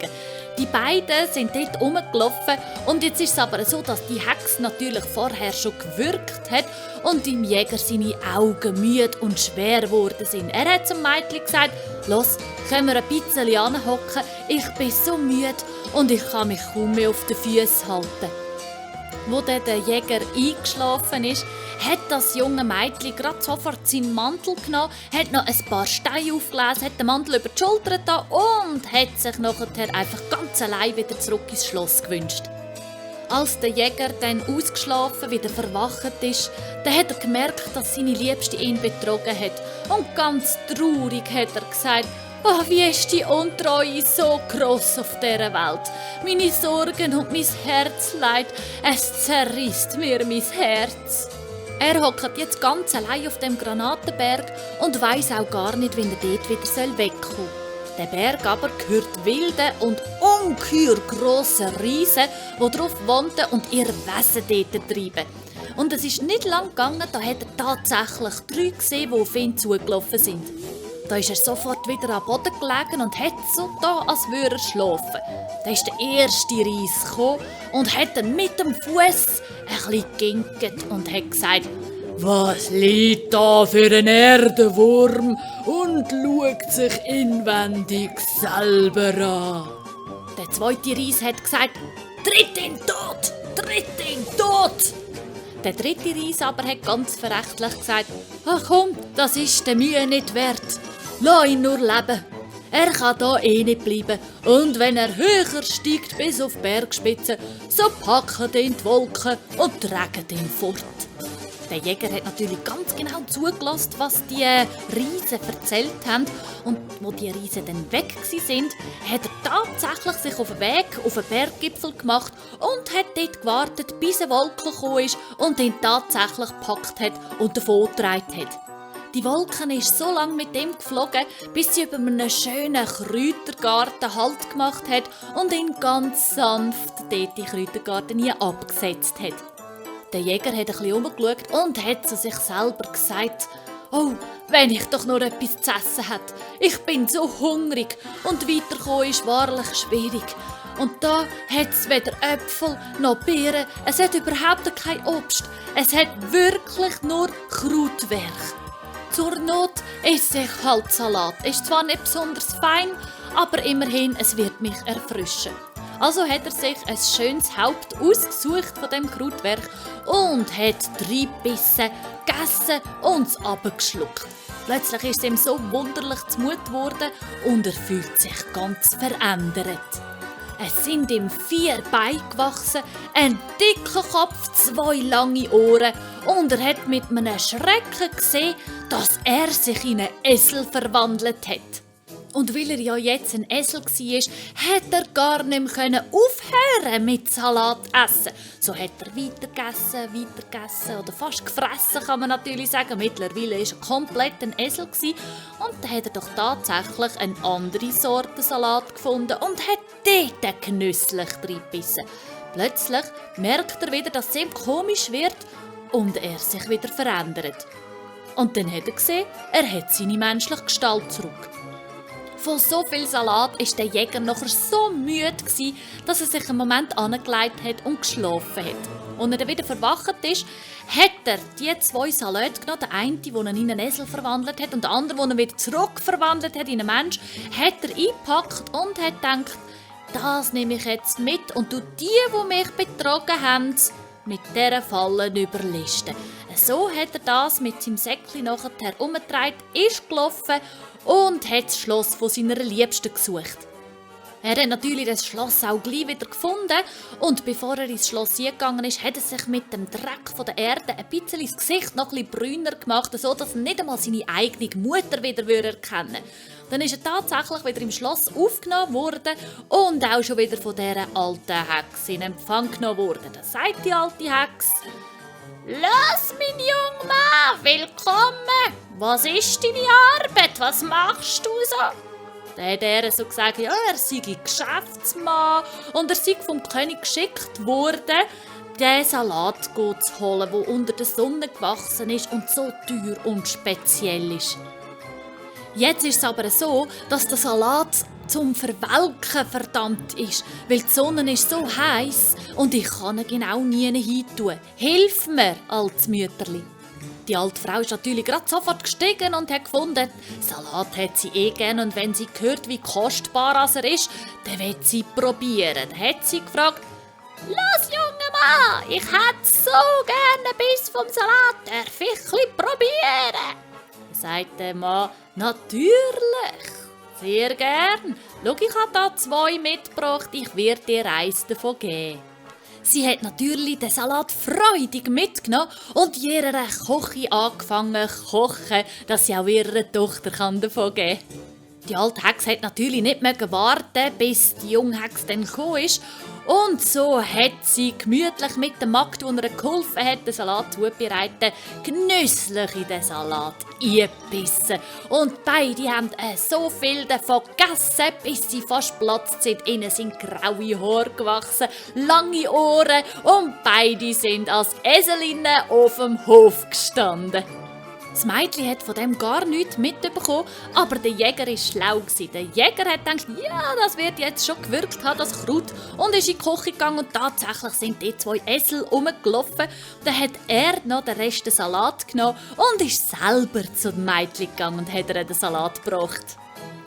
S1: Die beiden sind dort rumgelaufen und jetzt ist es aber so, dass die Hexe natürlich vorher schon gewürgt hat und dem Jäger seine Augen müde und schwer geworden sind. Er hat zum Mädchen gesagt, «Los, können wir ein bisschen hinhocken? Ich bin so müde und ich kann mich kaum mehr auf den Füßen halten.» Wo der Jäger eingeschlafen ist, hat das junge Mädchen gerade sofort seinen Mantel genommen, hat noch ein paar Steine aufgelesen, hat den Mantel über die Schulter getan und hat sich nachher einfach ganz allein wieder zurück ins Schloss gewünscht. Als der Jäger dann ausgeschlafen wieder verwacht ist, dann hat er gemerkt, dass seine Liebste ihn betrogen hat. Und ganz traurig hat er gesagt, «Oh, wie ist die Untreue so gross auf dieser Welt? Meine Sorgen und mein Herzleid, es zerrisst mir mein Herz.» Er hockt jetzt ganz allein auf dem Granatenberg und weiss auch gar nicht, wie er dort wieder wegkommen soll. Der Berg aber gehört wilden und ungeheuer grossen Riesen, die drauf wohnten und ihr Wesen dort treiben. Und es ist nicht lang gegangen, da hat er tatsächlich 3 gesehen, die auf ihn zugelaufen sind. Da ist er sofort wieder am Boden gelegen und hat so da, als würde er schlafen. Da ist der erste Reis gekommen und hat dann mit dem Fuß ein bisschen geginkert und hat gesagt, «Was liegt da für ein Erdenwurm und schaut sich inwendig selber an?» Der zweite Reis hat gesagt, «Tritt ihn tot! Tritt ihn tot!» Der dritte Reis aber hat ganz verächtlich gesagt, «Ach komm, das ist der Mühe nicht wert. Lass ihn nur leben. Er kann da eh nicht bleiben. Und wenn er höher steigt bis auf die Bergspitze, so packen ihn die Wolken und tragen ihn fort.» Der Jäger hat natürlich ganz genau zugelassen, was die Riesen erzählt haben. Und wo die Riesen dann weg sind, hat er tatsächlich sich auf den Weg auf den Berggipfel gemacht und hat dort gewartet, bis eine Wolke gekommen ist und ihn tatsächlich gepackt hat und davongetragen hat. Die Wolke ist so lange mit ihm geflogen, bis sie über einen schönen Kräutergarten Halt gemacht hat und ihn ganz sanft dort in Kräutergarten nie abgesetzt hat. Der Jäger hat ein bisschen umgeschaut und hat zu sich selber gesagt, «Oh, wenn ich doch noch etwas zu essen hätte. Ich bin so hungrig und weiterkommen ist wahrlich schwierig. Und da hat es weder Äpfel noch Beeren, es hat überhaupt kein Obst. Es hat wirklich nur Krautwerk. Zur Not esse ich halt Salat. Ist zwar nicht besonders fein, aber immerhin, es wird mich erfrischen.» Also hat er sich ein schönes Haupt ausgesucht von dem Krautwerk und hat reingebissen, gegessen und es abgeschluckt. Plötzlich ist es ihm so wunderlich zumut geworden und er fühlt sich ganz verändert. Es sind ihm 4 Beine gewachsen, ein dicker Kopf, 2 lange Ohren und er hat mit einem Schrecken gesehen, dass er sich in einen Esel verwandelt hat. Und weil er ja jetzt ein Esel war, hat er gar nicht mehr aufhören mit Salat essen. So hat er weitergegessen oder fast gefressen, kann man natürlich sagen. Mittlerweile war er komplett ein Esel und dann hat er doch tatsächlich eine andere Sorte Salat gefunden und hat dort genüsslich reingebissen. Plötzlich merkt er wieder, dass es ihm komisch wird und er sich wieder verändert. Und dann hat er gesehen, er hat seine menschliche Gestalt zurück. Von so viel Salat war der Jäger nachher so müde, dass er sich einen Moment angelegt hat und geschlafen hat. Als er dann wieder verwacht ist, hat er die 2 Salate genommen, der eine, der ihn in einen Esel verwandelt hat, und der andere, der ihn wieder zurückverwandelt hat in einen Mensch, hat er eingepackt und hat gedacht, das nehme ich jetzt mit und die mich betrogen haben, mit dieser Falle überlisten. So hat er das mit seinem Säckchen nachher herumgetragen, ist gelaufen und hat das Schloss von seiner Liebsten gesucht. Er hat natürlich das Schloss auch gleich wieder gefunden und bevor er ins Schloss gegangen ist, hat er sich mit dem Dreck von der Erde ein bisschen das Gesicht noch ein bisschen brüner gemacht, sodass er nicht einmal seine eigene Mutter wieder erkennen würde. Dann ist er tatsächlich wieder im Schloss aufgenommen worden und auch schon wieder von dieser alten Hexe in Empfang genommen worden. Da sagt die alte Hexe, «Los, mein junger Mann, willkommen! Was ist deine Arbeit? Was machst du so?» Dann hat er so gesagt, ja, er sei Geschäftsmann und er sei vom König geschickt worden, den Salat zu holen, der unter der Sonne gewachsen ist und so teuer und speziell ist. Jetzt ist es aber so, dass der Salat zum Verwelken verdammt ist, weil die Sonne ist so heiß und ich kann ihn genau nie hin tun. Hilf mir, altes Mütterli. Die alte Frau ist natürlich gerade sofort gestiegen und hat gefunden, Salat hat sie gern und wenn sie hört, wie kostbar er ist, dann will sie probieren. Dann hat sie gefragt, «Los, junger Mann, ich hätte so gerne ein Biss vom Salat, darf ich probieren?» Dann sagt der Mann, «Natürlich, sehr gern. Schau, ich habe hier 2 mitgebracht, ich werde dir 1 davon geben.» Sie hat natürlich den Salat freudig mitgenommen und ihrer Küche angefangen zu kochen, dass sie auch ihrer Tochter davon geben kann. Die alte Hexe hat natürlich nicht warten, bis die junge Hexe dann gekommen ist. Und so hat sie gemütlich mit der Magd, die ihr geholfen hat, den Salat zubereiten, genüsslich in den Salat eingebissen. Und beide haben so viel davon gegessen, bis sie fast platzt sind. Ihnen sind graue Haare gewachsen, lange Ohren und beide sind als Eselinnen auf dem Hof gestanden. Das Mädchen hat von dem gar nichts mitbekommen, aber der Jäger war schlau. Der Jäger hat gedacht, ja, das wird jetzt schon gewirkt haben, das Kraut, und ist in die Küche gegangen und tatsächlich sind die 2 Esel rumgelaufen. Dann hat er noch den Rest des Salat genommen und ist selber zu dem Mädchen gegangen und hat ihr den Salat gebracht.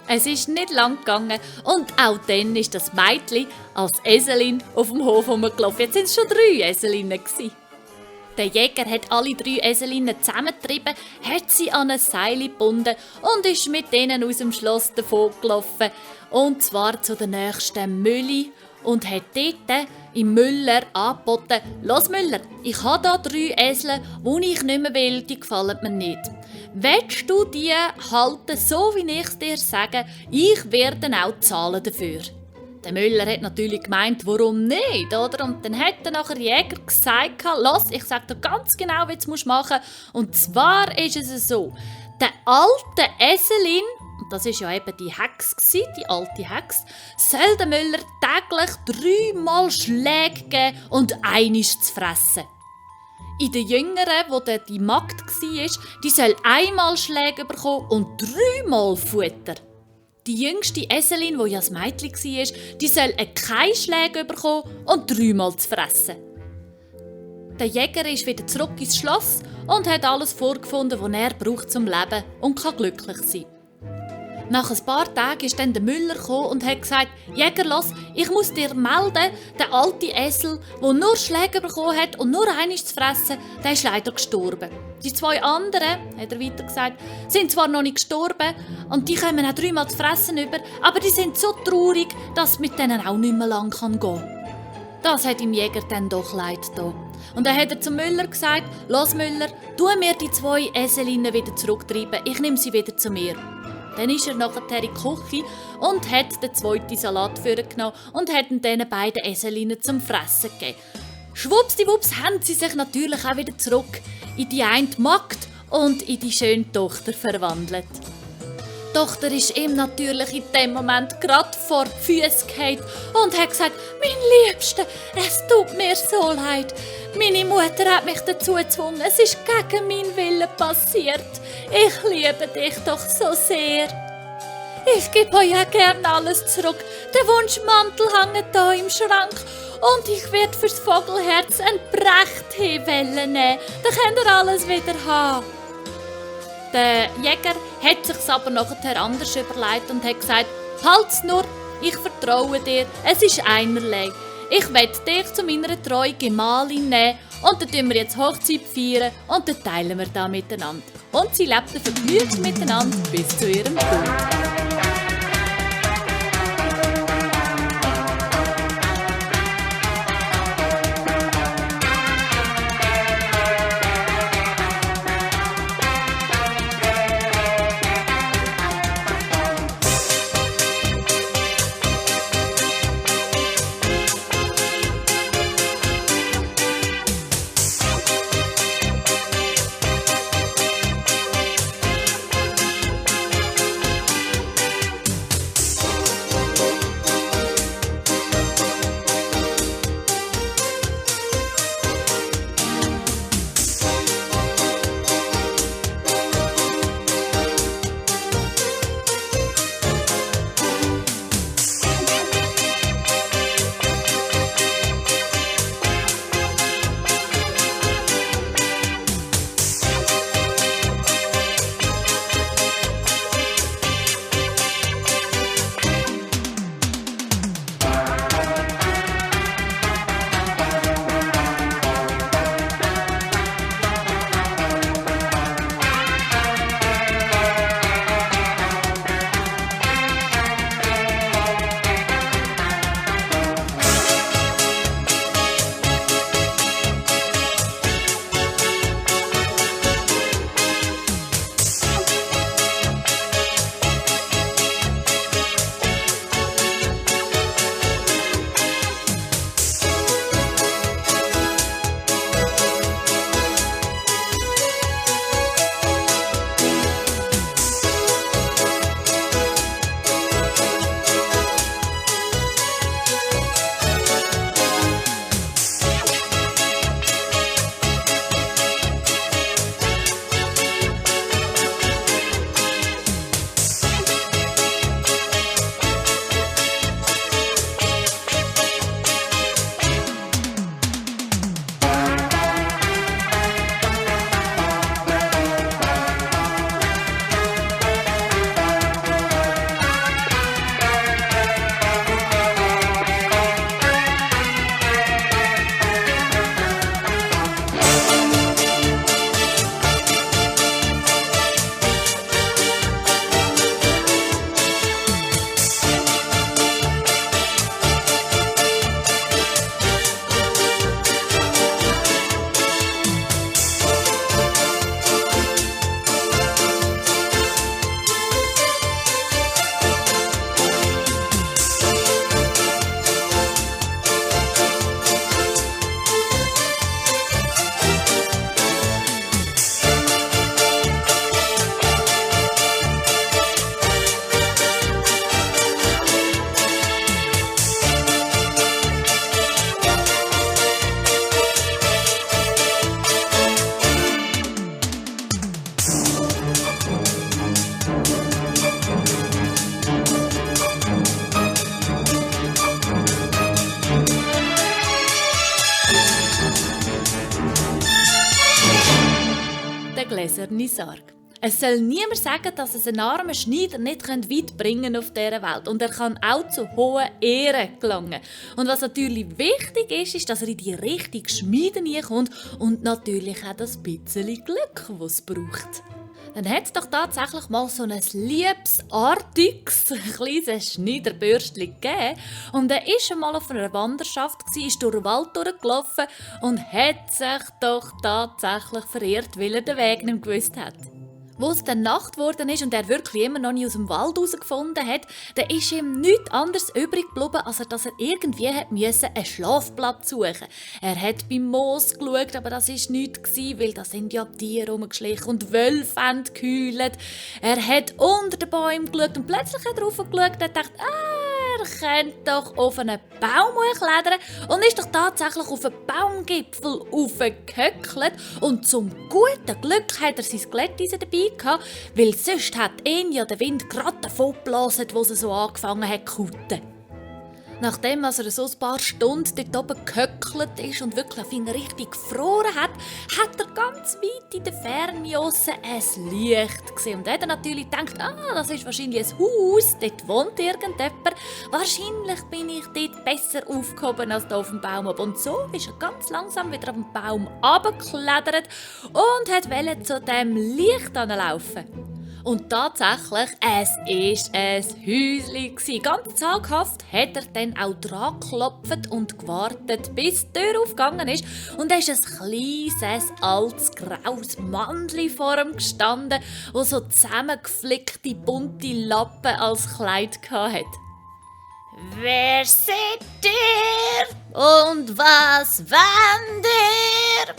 S1: Es ist nicht lang gegangen und auch dann ist das Mädchen als Eselin auf dem Hof rumgelaufen. Jetzt waren es schon 3 Eselinnen. Der Jäger hat alle 3 Eselinnen zusammengetrieben, hat sie an ein Seil gebunden und ist mit denen aus dem Schloss davongelaufen. Und zwar zu der nächsten Mühle und hat dort im Müller angeboten: «Los Müller, ich habe hier 3 Esel, die ich nicht mehr will, die gefallen mir nicht. Willst du die halten, so wie ich es dir sage? Ich werde auch zahlen dafür.» Der Müller hat natürlich gemeint, warum nicht, oder? Und dann hat der Jäger gesagt, «Los, ich sage dir ganz genau, wie du es machen musst. Und zwar ist es so, der alte Eselin, und das war ja eben die Hexe, die alte Hexe, soll dem Müller täglich 3-mal Schläge geben und einiges zu fressen. In den Jüngeren, wo die Magd war, die soll einmal Schläge bekommen und 3-mal Futter. Die jüngste Eselin, die ja das Mädchen war, die soll keine Schläge bekommen und 3-mal zu fressen. Der Jäger ist wieder zurück ins Schloss und hat alles vorgefunden, was er braucht zum Leben und kann glücklich sein. Nach ein paar Tagen ist dann der Müller gekommen und hat gesagt: «Jäger, los, ich muss dir melden, der alte Esel, der nur Schläge bekommen hat und nur eines zu fressen, der ist leider gestorben. Die 2 anderen, hat er weiter gesagt, sind zwar noch nicht gestorben und die kommen auch 3-mal zu fressen über, aber die sind so traurig, dass es mit denen auch nicht mehr lang gehen kann.» Das hat dem Jäger dann doch leid getan. Und dann hat er zum Müller gesagt: «Los Müller, tu mir die 2 Eselinnen wieder zurücktreiben, ich nehme sie wieder zu mir.» Dann ist er nachher in die Küche und hat den 2. Salat vorgenommen und hat den beiden Eselinnen zum Fressen gegeben. Schwuppsdiwupps haben sie sich natürlich auch wieder zurück in die eine Magd und in die schöne Tochter verwandelt. Die Tochter ist ihm natürlich in dem Moment gerade vor die Füße gefallen und hat gesagt: «Mein Liebster, es tut mir so leid. Meine Mutter hat mich dazu gezwungen. Es ist gegen meinen Willen passiert. Ich liebe dich doch so sehr. Ich gebe euch ja gerne alles zurück. Der Wunschmantel hängt hier im Schrank und ich werde fürs Vogelherz ein Brechttee nehmen. Dann könnt ihr alles wieder haben.» Der Jäger hat sich aber nachher anders überlegt und hat gesagt: «Halt's nur, ich vertraue dir, es ist einerlei. Ich will dich zu meiner treuen Gemahlin nehmen und dann feiern wir jetzt Hochzeit feiern und dann teilen wir da miteinander.» Und sie lebten vergnügt miteinander bis zu ihrem Tod. gläserne Sarg. Es soll niemand sagen, dass es einen armen Schneider nicht weit bringen auf dieser Welt. Und er kann auch zu hohen Ehren gelangen. Und was natürlich wichtig ist, ist, dass er in die richtige Schmiede kommt und natürlich auch das bisschen Glück, das es braucht. Dann hat es doch tatsächlich mal so ein liebsartiges kleines Schneiderbürstchen gegeben. Und er war schon mal auf einer Wanderschaft, ist durch den Wald durchgelaufen und hat sich doch tatsächlich verirrt, weil er den Weg nicht gewusst hat. Wo es dann Nacht geworden ist und er wirklich immer noch nicht aus dem Wald herausgefunden hat, dann ist ihm nichts anderes übrig geblieben, als dass er irgendwie einen Schlafplatz suchen musste. Er hat beim Moos geschaut, aber das war nichts, weil da sind ja Tiere rumgeschlichen und Wölfe haben geheult. Er hat unter den Bäumen geschaut und plötzlich hat er raufgeschaut und dachte, er könnte doch auf einen Baum klettern und ist doch tatsächlich auf einen Baumgipfel raufgehöckelt. Und zum guten Glück hat er sein Glätteisen dabei gehabt, weil sonst hat ihn ja der Wind gerade davon geblasen, wo er so angefangen hat zu kutten. Nachdem er so ein paar Stunden dort oben gehöckelt ist und wirklich auf ihn richtig gefroren hat, hat er ganz weit in der Ferne ein Licht gesehen. Und er hat natürlich gedacht, das ist wahrscheinlich ein Haus, dort wohnt irgendjemand. Wahrscheinlich bin ich dort besser aufgehoben als hier auf dem Baum. Und so ist er ganz langsam wieder auf den Baum runtergeklettert und wollte zu diesem Licht laufen. Und tatsächlich, es war ein Häuschen. Ganz zaghaft hat er dann auch dran geklopft und gewartet, bis die Tür aufgegangen ist. Und da ist ein kleines, altes, graues Mannli vor ihm gestanden, das so zusammengeflickte, bunte Lappen als Kleid hatte. «Wer seid ihr? Und was wollt ihr?»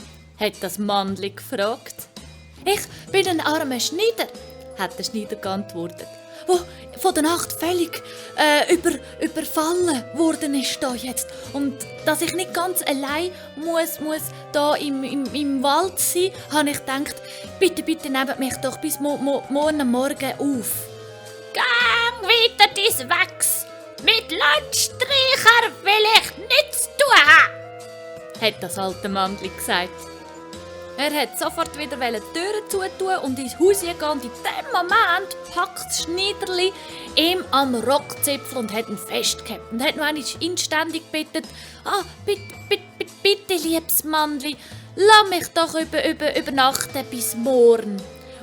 S1: hat das Mannli gefragt. «Ich bin ein armer Schneider», hat der Schneider geantwortet, wo von der Nacht völlig überfallen worden ist da jetzt. Und dass ich nicht ganz allein muss da im Wald sein, habe ich gedacht, bitte nehmt mich doch bis morgen Morgen auf. «Gang weiter dein Wächs! Mit Landstreicher will ich nichts zu tun haben!» hat das alte Mannli gesagt. Er hat sofort wieder die Türen zutun und ins Haus gehen und in dem Moment packt das Schneiderli ihm am Rockzipfel und hat ihn festgehabt und hat noch einmal inständig gebeten, bitte, liebes Mannli, lass mich doch übernachten bis morgen.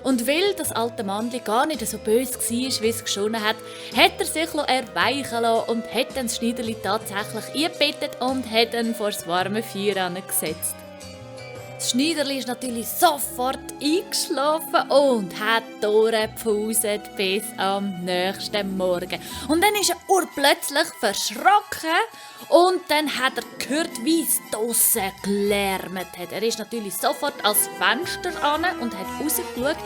S1: Und weil das alte Mannli gar nicht so böse war, wie es geschonnen hat, hat er sich erweichen lassen und hat dann das Schneiderli tatsächlich eingebettet und hat ihn vor das warme Feuer gesetzt. Das Schneiderli ist natürlich sofort eingeschlafen und hat durchgepfuset bis am nächsten Morgen. Und dann ist er urplötzlich verschrocken und dann hat er gehört, wie es draussen gelärmt hat. Er ist natürlich sofort ans Fenster an und hat rausgeschaut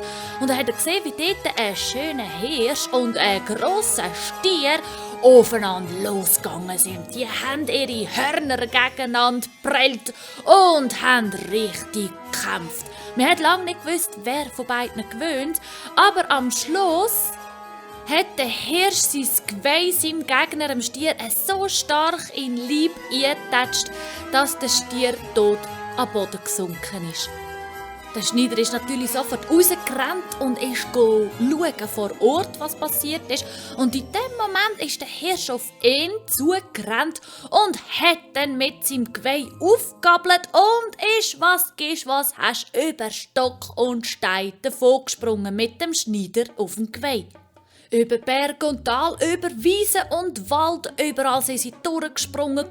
S1: und er hat gesehen, wie dort ein schöner Hirsch und ein grosser Stier aufeinander losgegangen sind. Die haben ihre Hörner gegeneinander geprellt und haben richtig gekämpft. Man hat lange nicht gewusst, wer von beiden gewinnt, aber am Schluss hat der Hirsch sein Geweih seinem Gegner, dem Stier, so stark in den Leib eingetatscht, dass der Stier tot am Boden gesunken ist. Der Schneider ist natürlich sofort rausgerannt und ist schauen vor Ort, was passiert ist. Und in dem Moment ist der Hirsch auf ihn zugerannt und hat dann mit seinem Geweih aufgegabelt und ist, was hast, über Stock und Stein davongesprungen mit dem Schneider auf dem Geweih. Über Berg und Tal, über Wiese und Wald, überall sind sie durchgesprungen,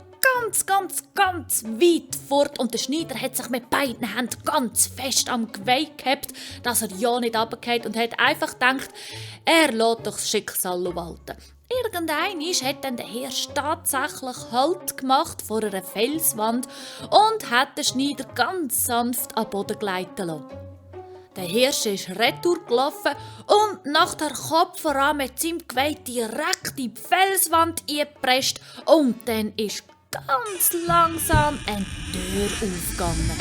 S1: ganz weit fort. Und der Schneider hat sich mit beiden Händen ganz fest am Geweih gehabt, dass er ja nicht runterfällt und hat einfach gedacht, er lässt doch das Schicksal walten. Irgendeinmal hat dann der Hirsch tatsächlich Halt gemacht vor einer Felswand und hat den Schneider ganz sanft am Boden gleiten lassen. Der Hirsch ist retour gelaufen und nach der Kopf voran mit seinem Geweih direkt in die Felswand eingepresst und dann ist ganz langsam eine Tür aufgegangen.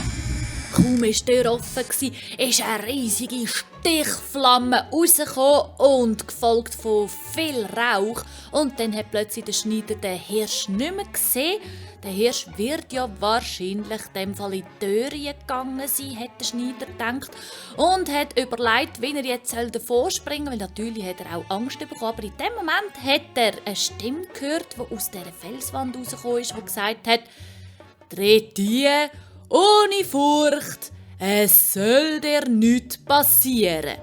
S1: Kaum war die Tür offen, ist eine riesige Stichflamme rausgekommen und gefolgt von viel Rauch. Und dann hat plötzlich der Schneider den Hirsch nicht mehr gesehen. Der Hirsch wird ja wahrscheinlich in dem Fall in die Tür gegangen sein, hat der Schneider gedacht. Und hat überlegt, wie er jetzt davor springen soll, weil natürlich hat er auch Angst bekommen. Aber in dem Moment hat er eine Stimme gehört, die aus dieser Felswand rausgekommen ist, die gesagt hat: «Tritt ein, ohne Furcht, es soll dir nichts passieren.»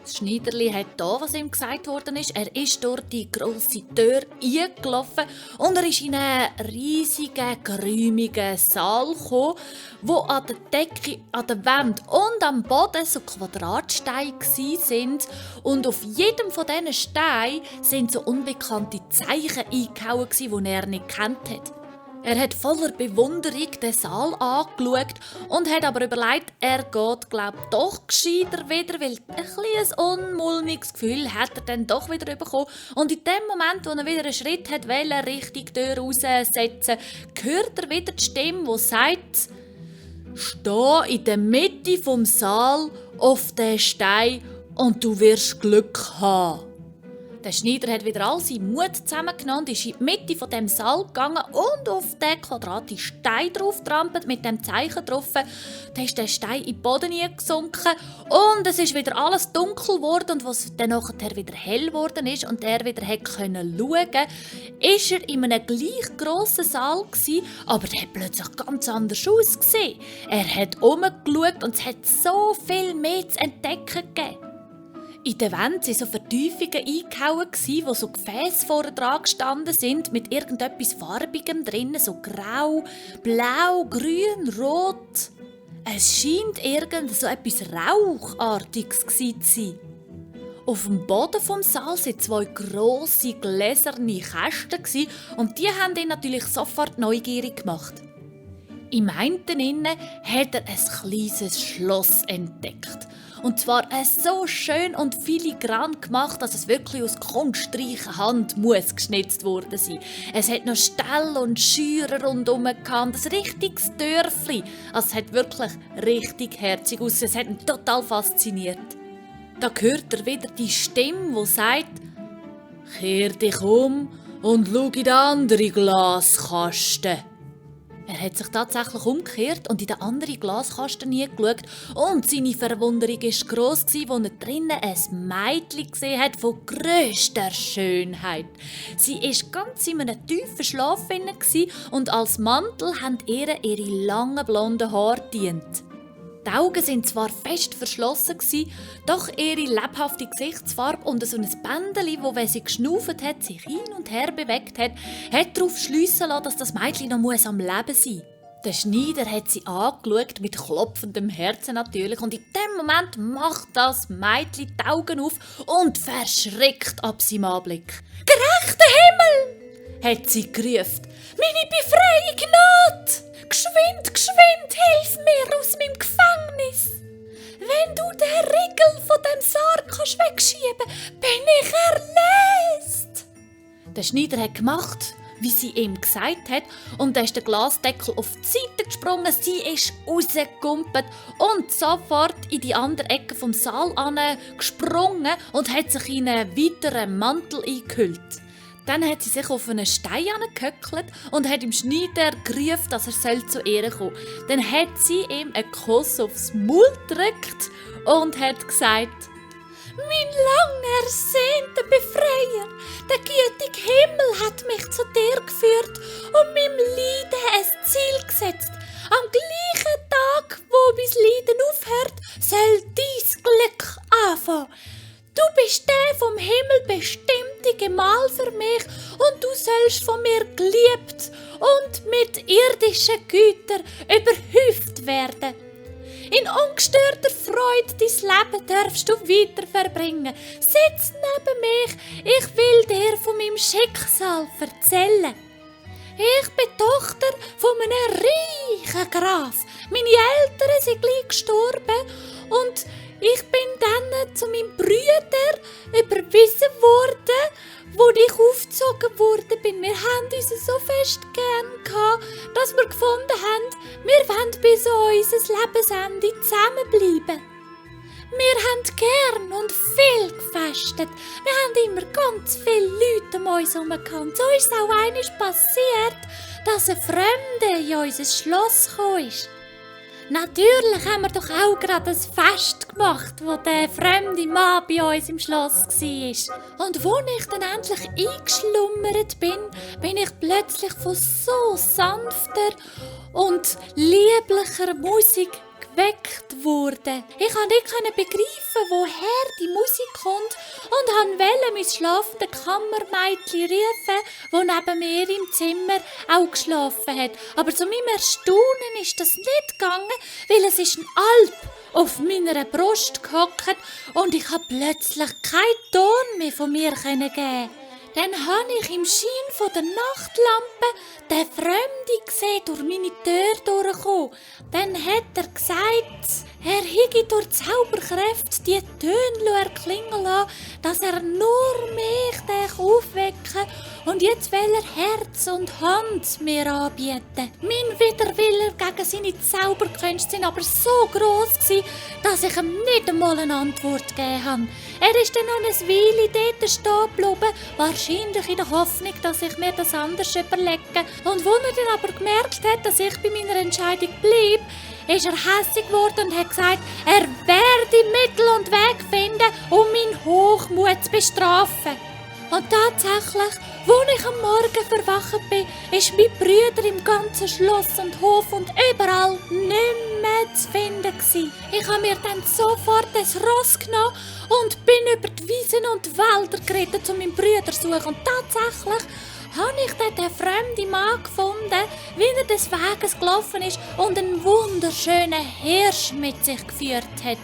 S1: Das Schneiderli hat da, was ihm gesagt worden ist. Er ist durch die grosse Tür eingelaufen und er ist in einen riesigen, geräumigen Saal gekommen, wo an der Decke, an der Wand und am Boden so Quadratsteine sind. Und auf jedem von diesen Steinen sind so unbekannte Zeichen eingehauen, die er nicht kennt hat. Er hat voller Bewunderung den Saal angeschaut und hat aber überlegt, er geht, doch gescheiter wieder, weil ein unmulmiges Gefühl hat er dann doch wieder bekommen. Und in dem Moment, wo er wieder einen Schritt hat Richtung Tür raussetzen, hört er wieder die Stimme, die sagt: «Steh in der Mitte vom Saal auf den Stein und du wirst Glück haben.» Der Schneider hat wieder all seinen Mut zusammengenommen, ist in die Mitte von dem Saal gegangen und auf den quadratischen Stein drauf trampelt, mit dem Zeichen drauf. Dann ist der Stein in den Boden gesunken und es ist wieder alles dunkel geworden. Und als dann nachher wieder hell geworden ist und er wieder schauen konnte, ist er in einem gleich grossen Saal gewesen, aber der hat plötzlich ganz anders ausgesehen. Er hat umgeschaut und es hat so viel mehr zu entdecken gegeben. In der Wand waren so Vertiefungen eingehauen, wo so Gefäße vorne dran gestanden sind, mit irgendetwas Farbigem drin, so grau, blau, grün, rot. Es scheint irgend so etwas Rauchartiges zu sein. Auf dem Boden vom Saal waren 2 grosse gläserne Kästen und die haben ihn natürlich sofort neugierig gemacht. Im einen innen hat er ein kleines Schloss entdeckt. Und zwar so schön und filigran gemacht, dass es wirklich aus kunstreicher Hand muss geschnitzt worden sein. Es hat noch Ställe und Scheuren rundherum gehabt, ein richtiges Dörfli. Also es hat wirklich richtig herzig aus. Es hat ihn total fasziniert. Da hört er wieder die Stimme, die sagt: «Kehr dich um und schau in den anderen Glaskasten.» Er hat sich tatsächlich umgekehrt und in den anderen Glaskasten geschaut. Und seine Verwunderung war gross, als er drinnen ein Mädchen gesehen hat von grösster Schönheit. Sie war ganz in einem tiefen Schlaf und als Mantel haben ihr ihre langen blonden Haare gedient. Die Augen waren zwar fest verschlossen, doch ihre lebhafte Gesichtsfarbe und so ein Bändchen, das, wenn sie geschnauft hat, sich hin und her bewegt hat, hat darauf schliessen lassen, dass das Mädchen noch am Leben sein muss. Der Schneider hat sie angeschaut, mit klopfendem Herzen natürlich, und in dem Moment macht das Mädchen die Augen auf und verschrickt ab seinem Anblick. «Gerechter Himmel!» hat sie gerufen. «Meine Befreiung naht! Geschwind, geschwind, hilf mir aus meinem Gefängnis! Wenn du den Riegel von dem Sarg wegschieben kannst, bin ich erlöst!» Der Schneider hat gemacht, wie sie ihm gesagt hat, und dann ist der Glasdeckel auf die Seite gesprungen, sie ist rausgekumpelt und sofort in die andere Ecke vom Saal gesprungen und hat sich in einen weiteren Mantel eingehüllt. Dann hat sie sich auf einen Stein angehöckelt und hat dem Schneider gerufen, dass er zu ihr kommen soll. Dann hat sie ihm einen Kuss aufs Maul gedrückt und hat gesagt: «Mein lang ersehnter Befreier, der gütige Himmel hat mich zu dir geführt und meinem Leiden ein Ziel gesetzt. Am gleichen Tag, wo mein Leiden aufhört, soll dein Glück anfangen. Du bist der vom Himmel bestimmte Gemahl für mich und du sollst von mir geliebt und mit irdischen Gütern überhäuft werden. In ungestörter Freude dein Leben darfst du weiter verbringen. Sitz neben mich, ich will dir von meinem Schicksal erzählen. Ich bin Tochter von einem reichen Graf. Meine Eltern sind gleich gestorben und ich bin dann zu meinem Bruder überwiesen worden, wo ich aufgezogen worden bin. Wir haben uns so fest gern gehabt, dass wir gefunden haben, Wir wollen bis unser Lebensende zusammenbleiben. Wir haben gern und viel gefestet. Wir haben immer ganz viele Leute um uns herum gehabt. Und so ist es auch einmal passiert, dass ein Fremder in unser Schloss gekommen ist. Natürlich haben wir doch auch gerade ein Fest gemacht, wo der fremde Mann bei uns im Schloss war. Und wo ich dann endlich eingeschlummert bin ich plötzlich von so sanfter und lieblicher Musik geweckt worden. Ich konnte nicht begreifen, woher die Musik kommt und wollte mein schlafendes Kammermädchen rufen, das neben mir im Zimmer auch geschlafen hat. Aber zu meinem Erstaunen ist das nicht gegangen, weil es ist ein Alp auf meiner Brust gehockt und ich konnte plötzlich keinen Ton mehr von mir geben. Dann habe ich im Schein von der Nachtlampe den Fremden gesehen, durch meine Tür durchkommen. Dann hat er gesagt, er hege durch Zauberkräfte die Töne erklingen lassen, dass er nur mich aufwecken und jetzt will er Herz und Hand mir anbieten. Mein Widerwille gegen seine Zauberkünste sind aber so gross gewesen, dass ich ihm nicht einmal eine Antwort gegeben habe. Er ist dann noch eine Weile dort stehen geblieben, wahrscheinlich in der Hoffnung, dass ich mir das anders überlege. Und als er dann aber gemerkt hat, dass ich bei meiner Entscheidung bleibe, ist er hässig geworden und hat gesagt, er werde Mittel und Weg finden, um meinen Hochmut zu bestrafen. Und tatsächlich, als ich am Morgen verwacht bin, ist mein Bruder im ganzen Schloss und Hof und überall nicht mehr zu finden gewesen. Ich habe mir dann sofort ein Ross genommen und bin über die Wiesen und Wälder geritten, um meinen Bruder zu suchen. Und tatsächlich habe ich dann den fremden Mann gefunden, wie er des Weges gelaufen ist und einen wunderschönen Hirsch mit sich geführt hat.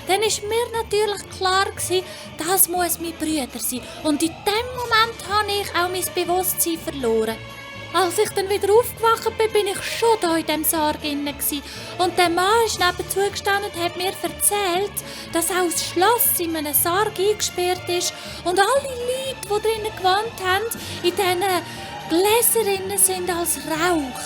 S1: Dann ist mir natürlich klar gewesen, das muss mein Bruder sein. Und in dem Moment habe ich auch mein Bewusstsein verloren. Als ich dann wieder aufgewacht bin, bin ich schon da in diesem Sarg inne gsi. Und der Mann ist nebenzu gestanden und hat mir erzählt, dass auch das Schloss in einem Sarg eingesperrt ist und alle Leute, die drinnen gewohnt haben, in diesen Gläsern sind als Rauch.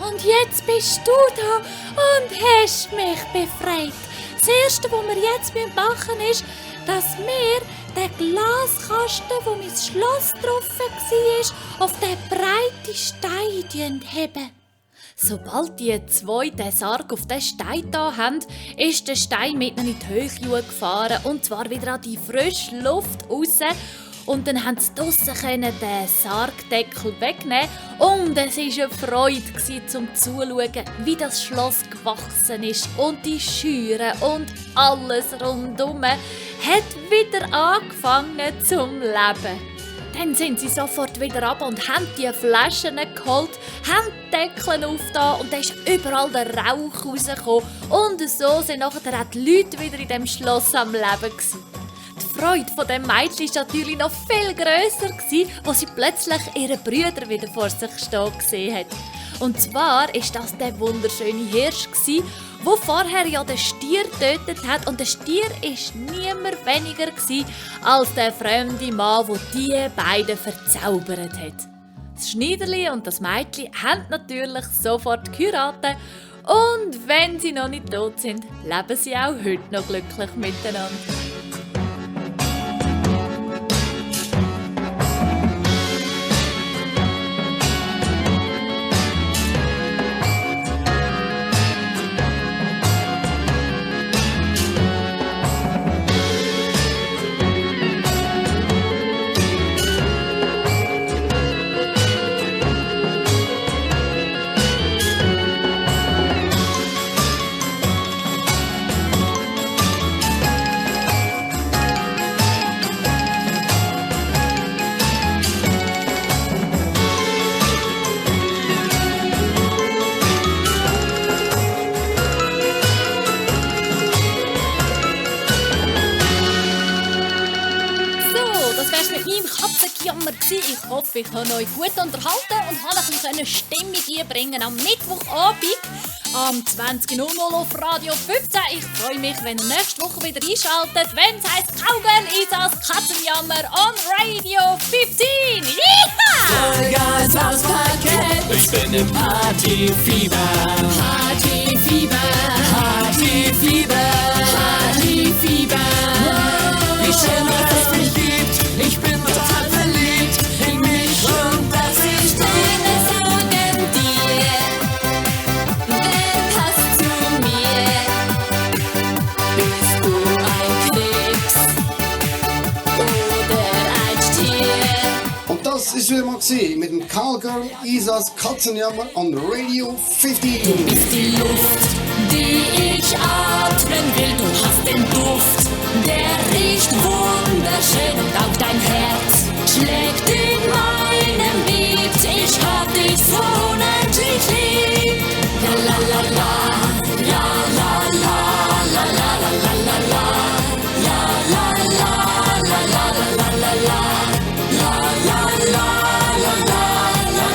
S1: Und jetzt bist du da und hast mich befreit. Das Erste, was wir jetzt machen müssen, ist, dass wir den Glaskasten, wo mein Schloss drauf war, auf den breiten Stein heben. Sobald die zwei den Sarg auf den Stein da haben, ist der Stein mitten in die Höhe gefahren und zwar wieder an die frische Luft raus. Und dann konnten sie draussen den Sargdeckel wegnehmen. Und es war eine Freude, zum Zuschauen, wie das Schloss gewachsen ist. Und die Scheuren und alles rundum hat wieder angefangen zum Leben. Dann sind sie sofort wieder ab und haben die Flaschen geholt, haben die Deckel aufgetan und dann ist überall der Rauch rausgekommen. Und so sind nachher auch die Leute wieder in dem Schloss am Leben gewesen. Die Freude von dem Mädchen war natürlich noch viel grösser, als sie plötzlich ihren Brüder wieder vor sich stehen gesehen hat. Und zwar war das der wunderschöne Hirsch, der vorher ja den Stier getötet hat. Und der Stier war niemand weniger als der fremde Mann, der die beiden verzaubert hat. Das Schneiderli und das Mädchen haben natürlich sofort geheiratet. Und wenn sie noch nicht tot sind, leben sie auch heute noch glücklich miteinander. Ich hoffe, ich habe euch gut unterhalten und habe ein bisschen Stimmung einbringen am Mittwochabend am 20.00 auf Radio 15. Ich freue mich, wenn ihr nächste Woche wieder einschaltet, wenn es heisst Cowgirl ist das Katzenjammer on Radio 15.
S3: Vollgas auspacken, ich bin im Partyfieber.
S2: ist wieder mal mit dem Callgirl Isas Katzenjammer on Radio 15.
S3: Bist die Luft, die ich atmen will. Du hast den Duft, der riecht wunderschön. Und auch dein Herz schlägt in meinem Beat. Ich hab dich so unendlich lieb. La la la la, la la la, la la la la la la, la la la la la la la la la, la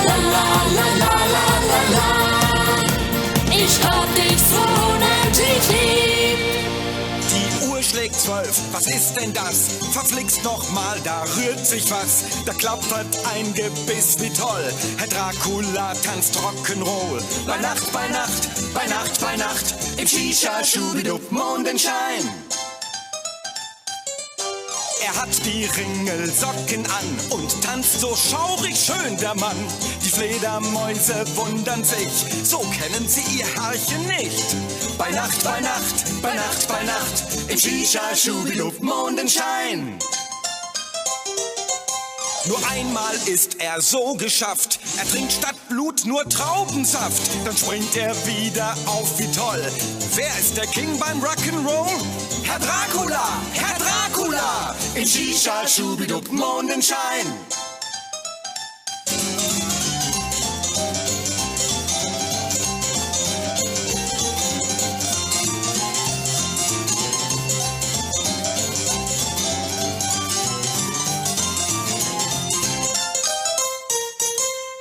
S3: la la la la la la la. Ich hab dich so unendlich lieb.
S5: Die Uhr schlägt 12, was ist denn das? Verflixt nochmal, da rührt sich was. Da klappert ein Gebiss, wie toll. Herr Dracula tanzt Rock'n'Roll. Bei Nacht, bei Nacht, bei Nacht, bei Nacht, im Shisha-Schubidup Mondenschein. Er hat die Ringelsocken an und tanzt so schaurig schön, der Mann. Die Fledermäuse wundern sich, so kennen sie ihr Herrchen nicht. Bei Nacht, bei Nacht, bei Nacht, bei Nacht, im Shisha-Schubidup Mondenschein. Nur einmal ist er so geschafft, er trinkt statt Blut nur Traubensaft. Dann springt er wieder auf, wie toll. Wer ist der King beim Rock'n'Roll? Herr Dracula, Herr Dracula, im Shisha-Schubidup Mondenschein.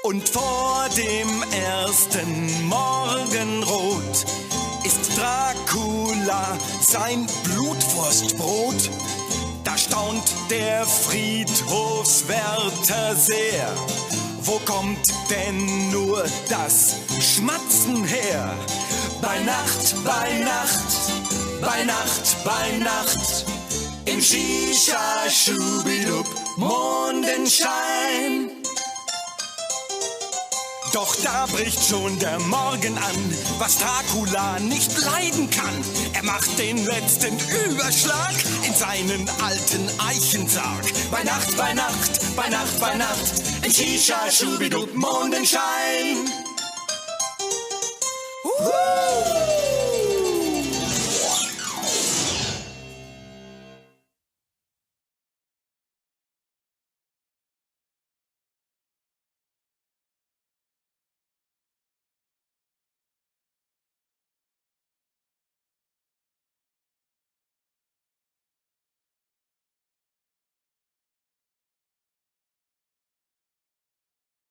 S5: Und vor dem ersten Morgenrot ist Dracula sein Blutwurstbrot. Da staunt der Friedhofswärter sehr. Wo kommt denn nur das Schmatzen her? Bei Nacht, bei Nacht, bei Nacht, bei Nacht, im Shisha-Schubidup Mondenschein. Doch da bricht schon der Morgen an, was Dracula nicht leiden kann. Er macht den letzten Überschlag in seinen alten Eichensarg. Bei Nacht, bei Nacht, bei Nacht, bei Nacht, im Shisha-Schubidup Mondenschein.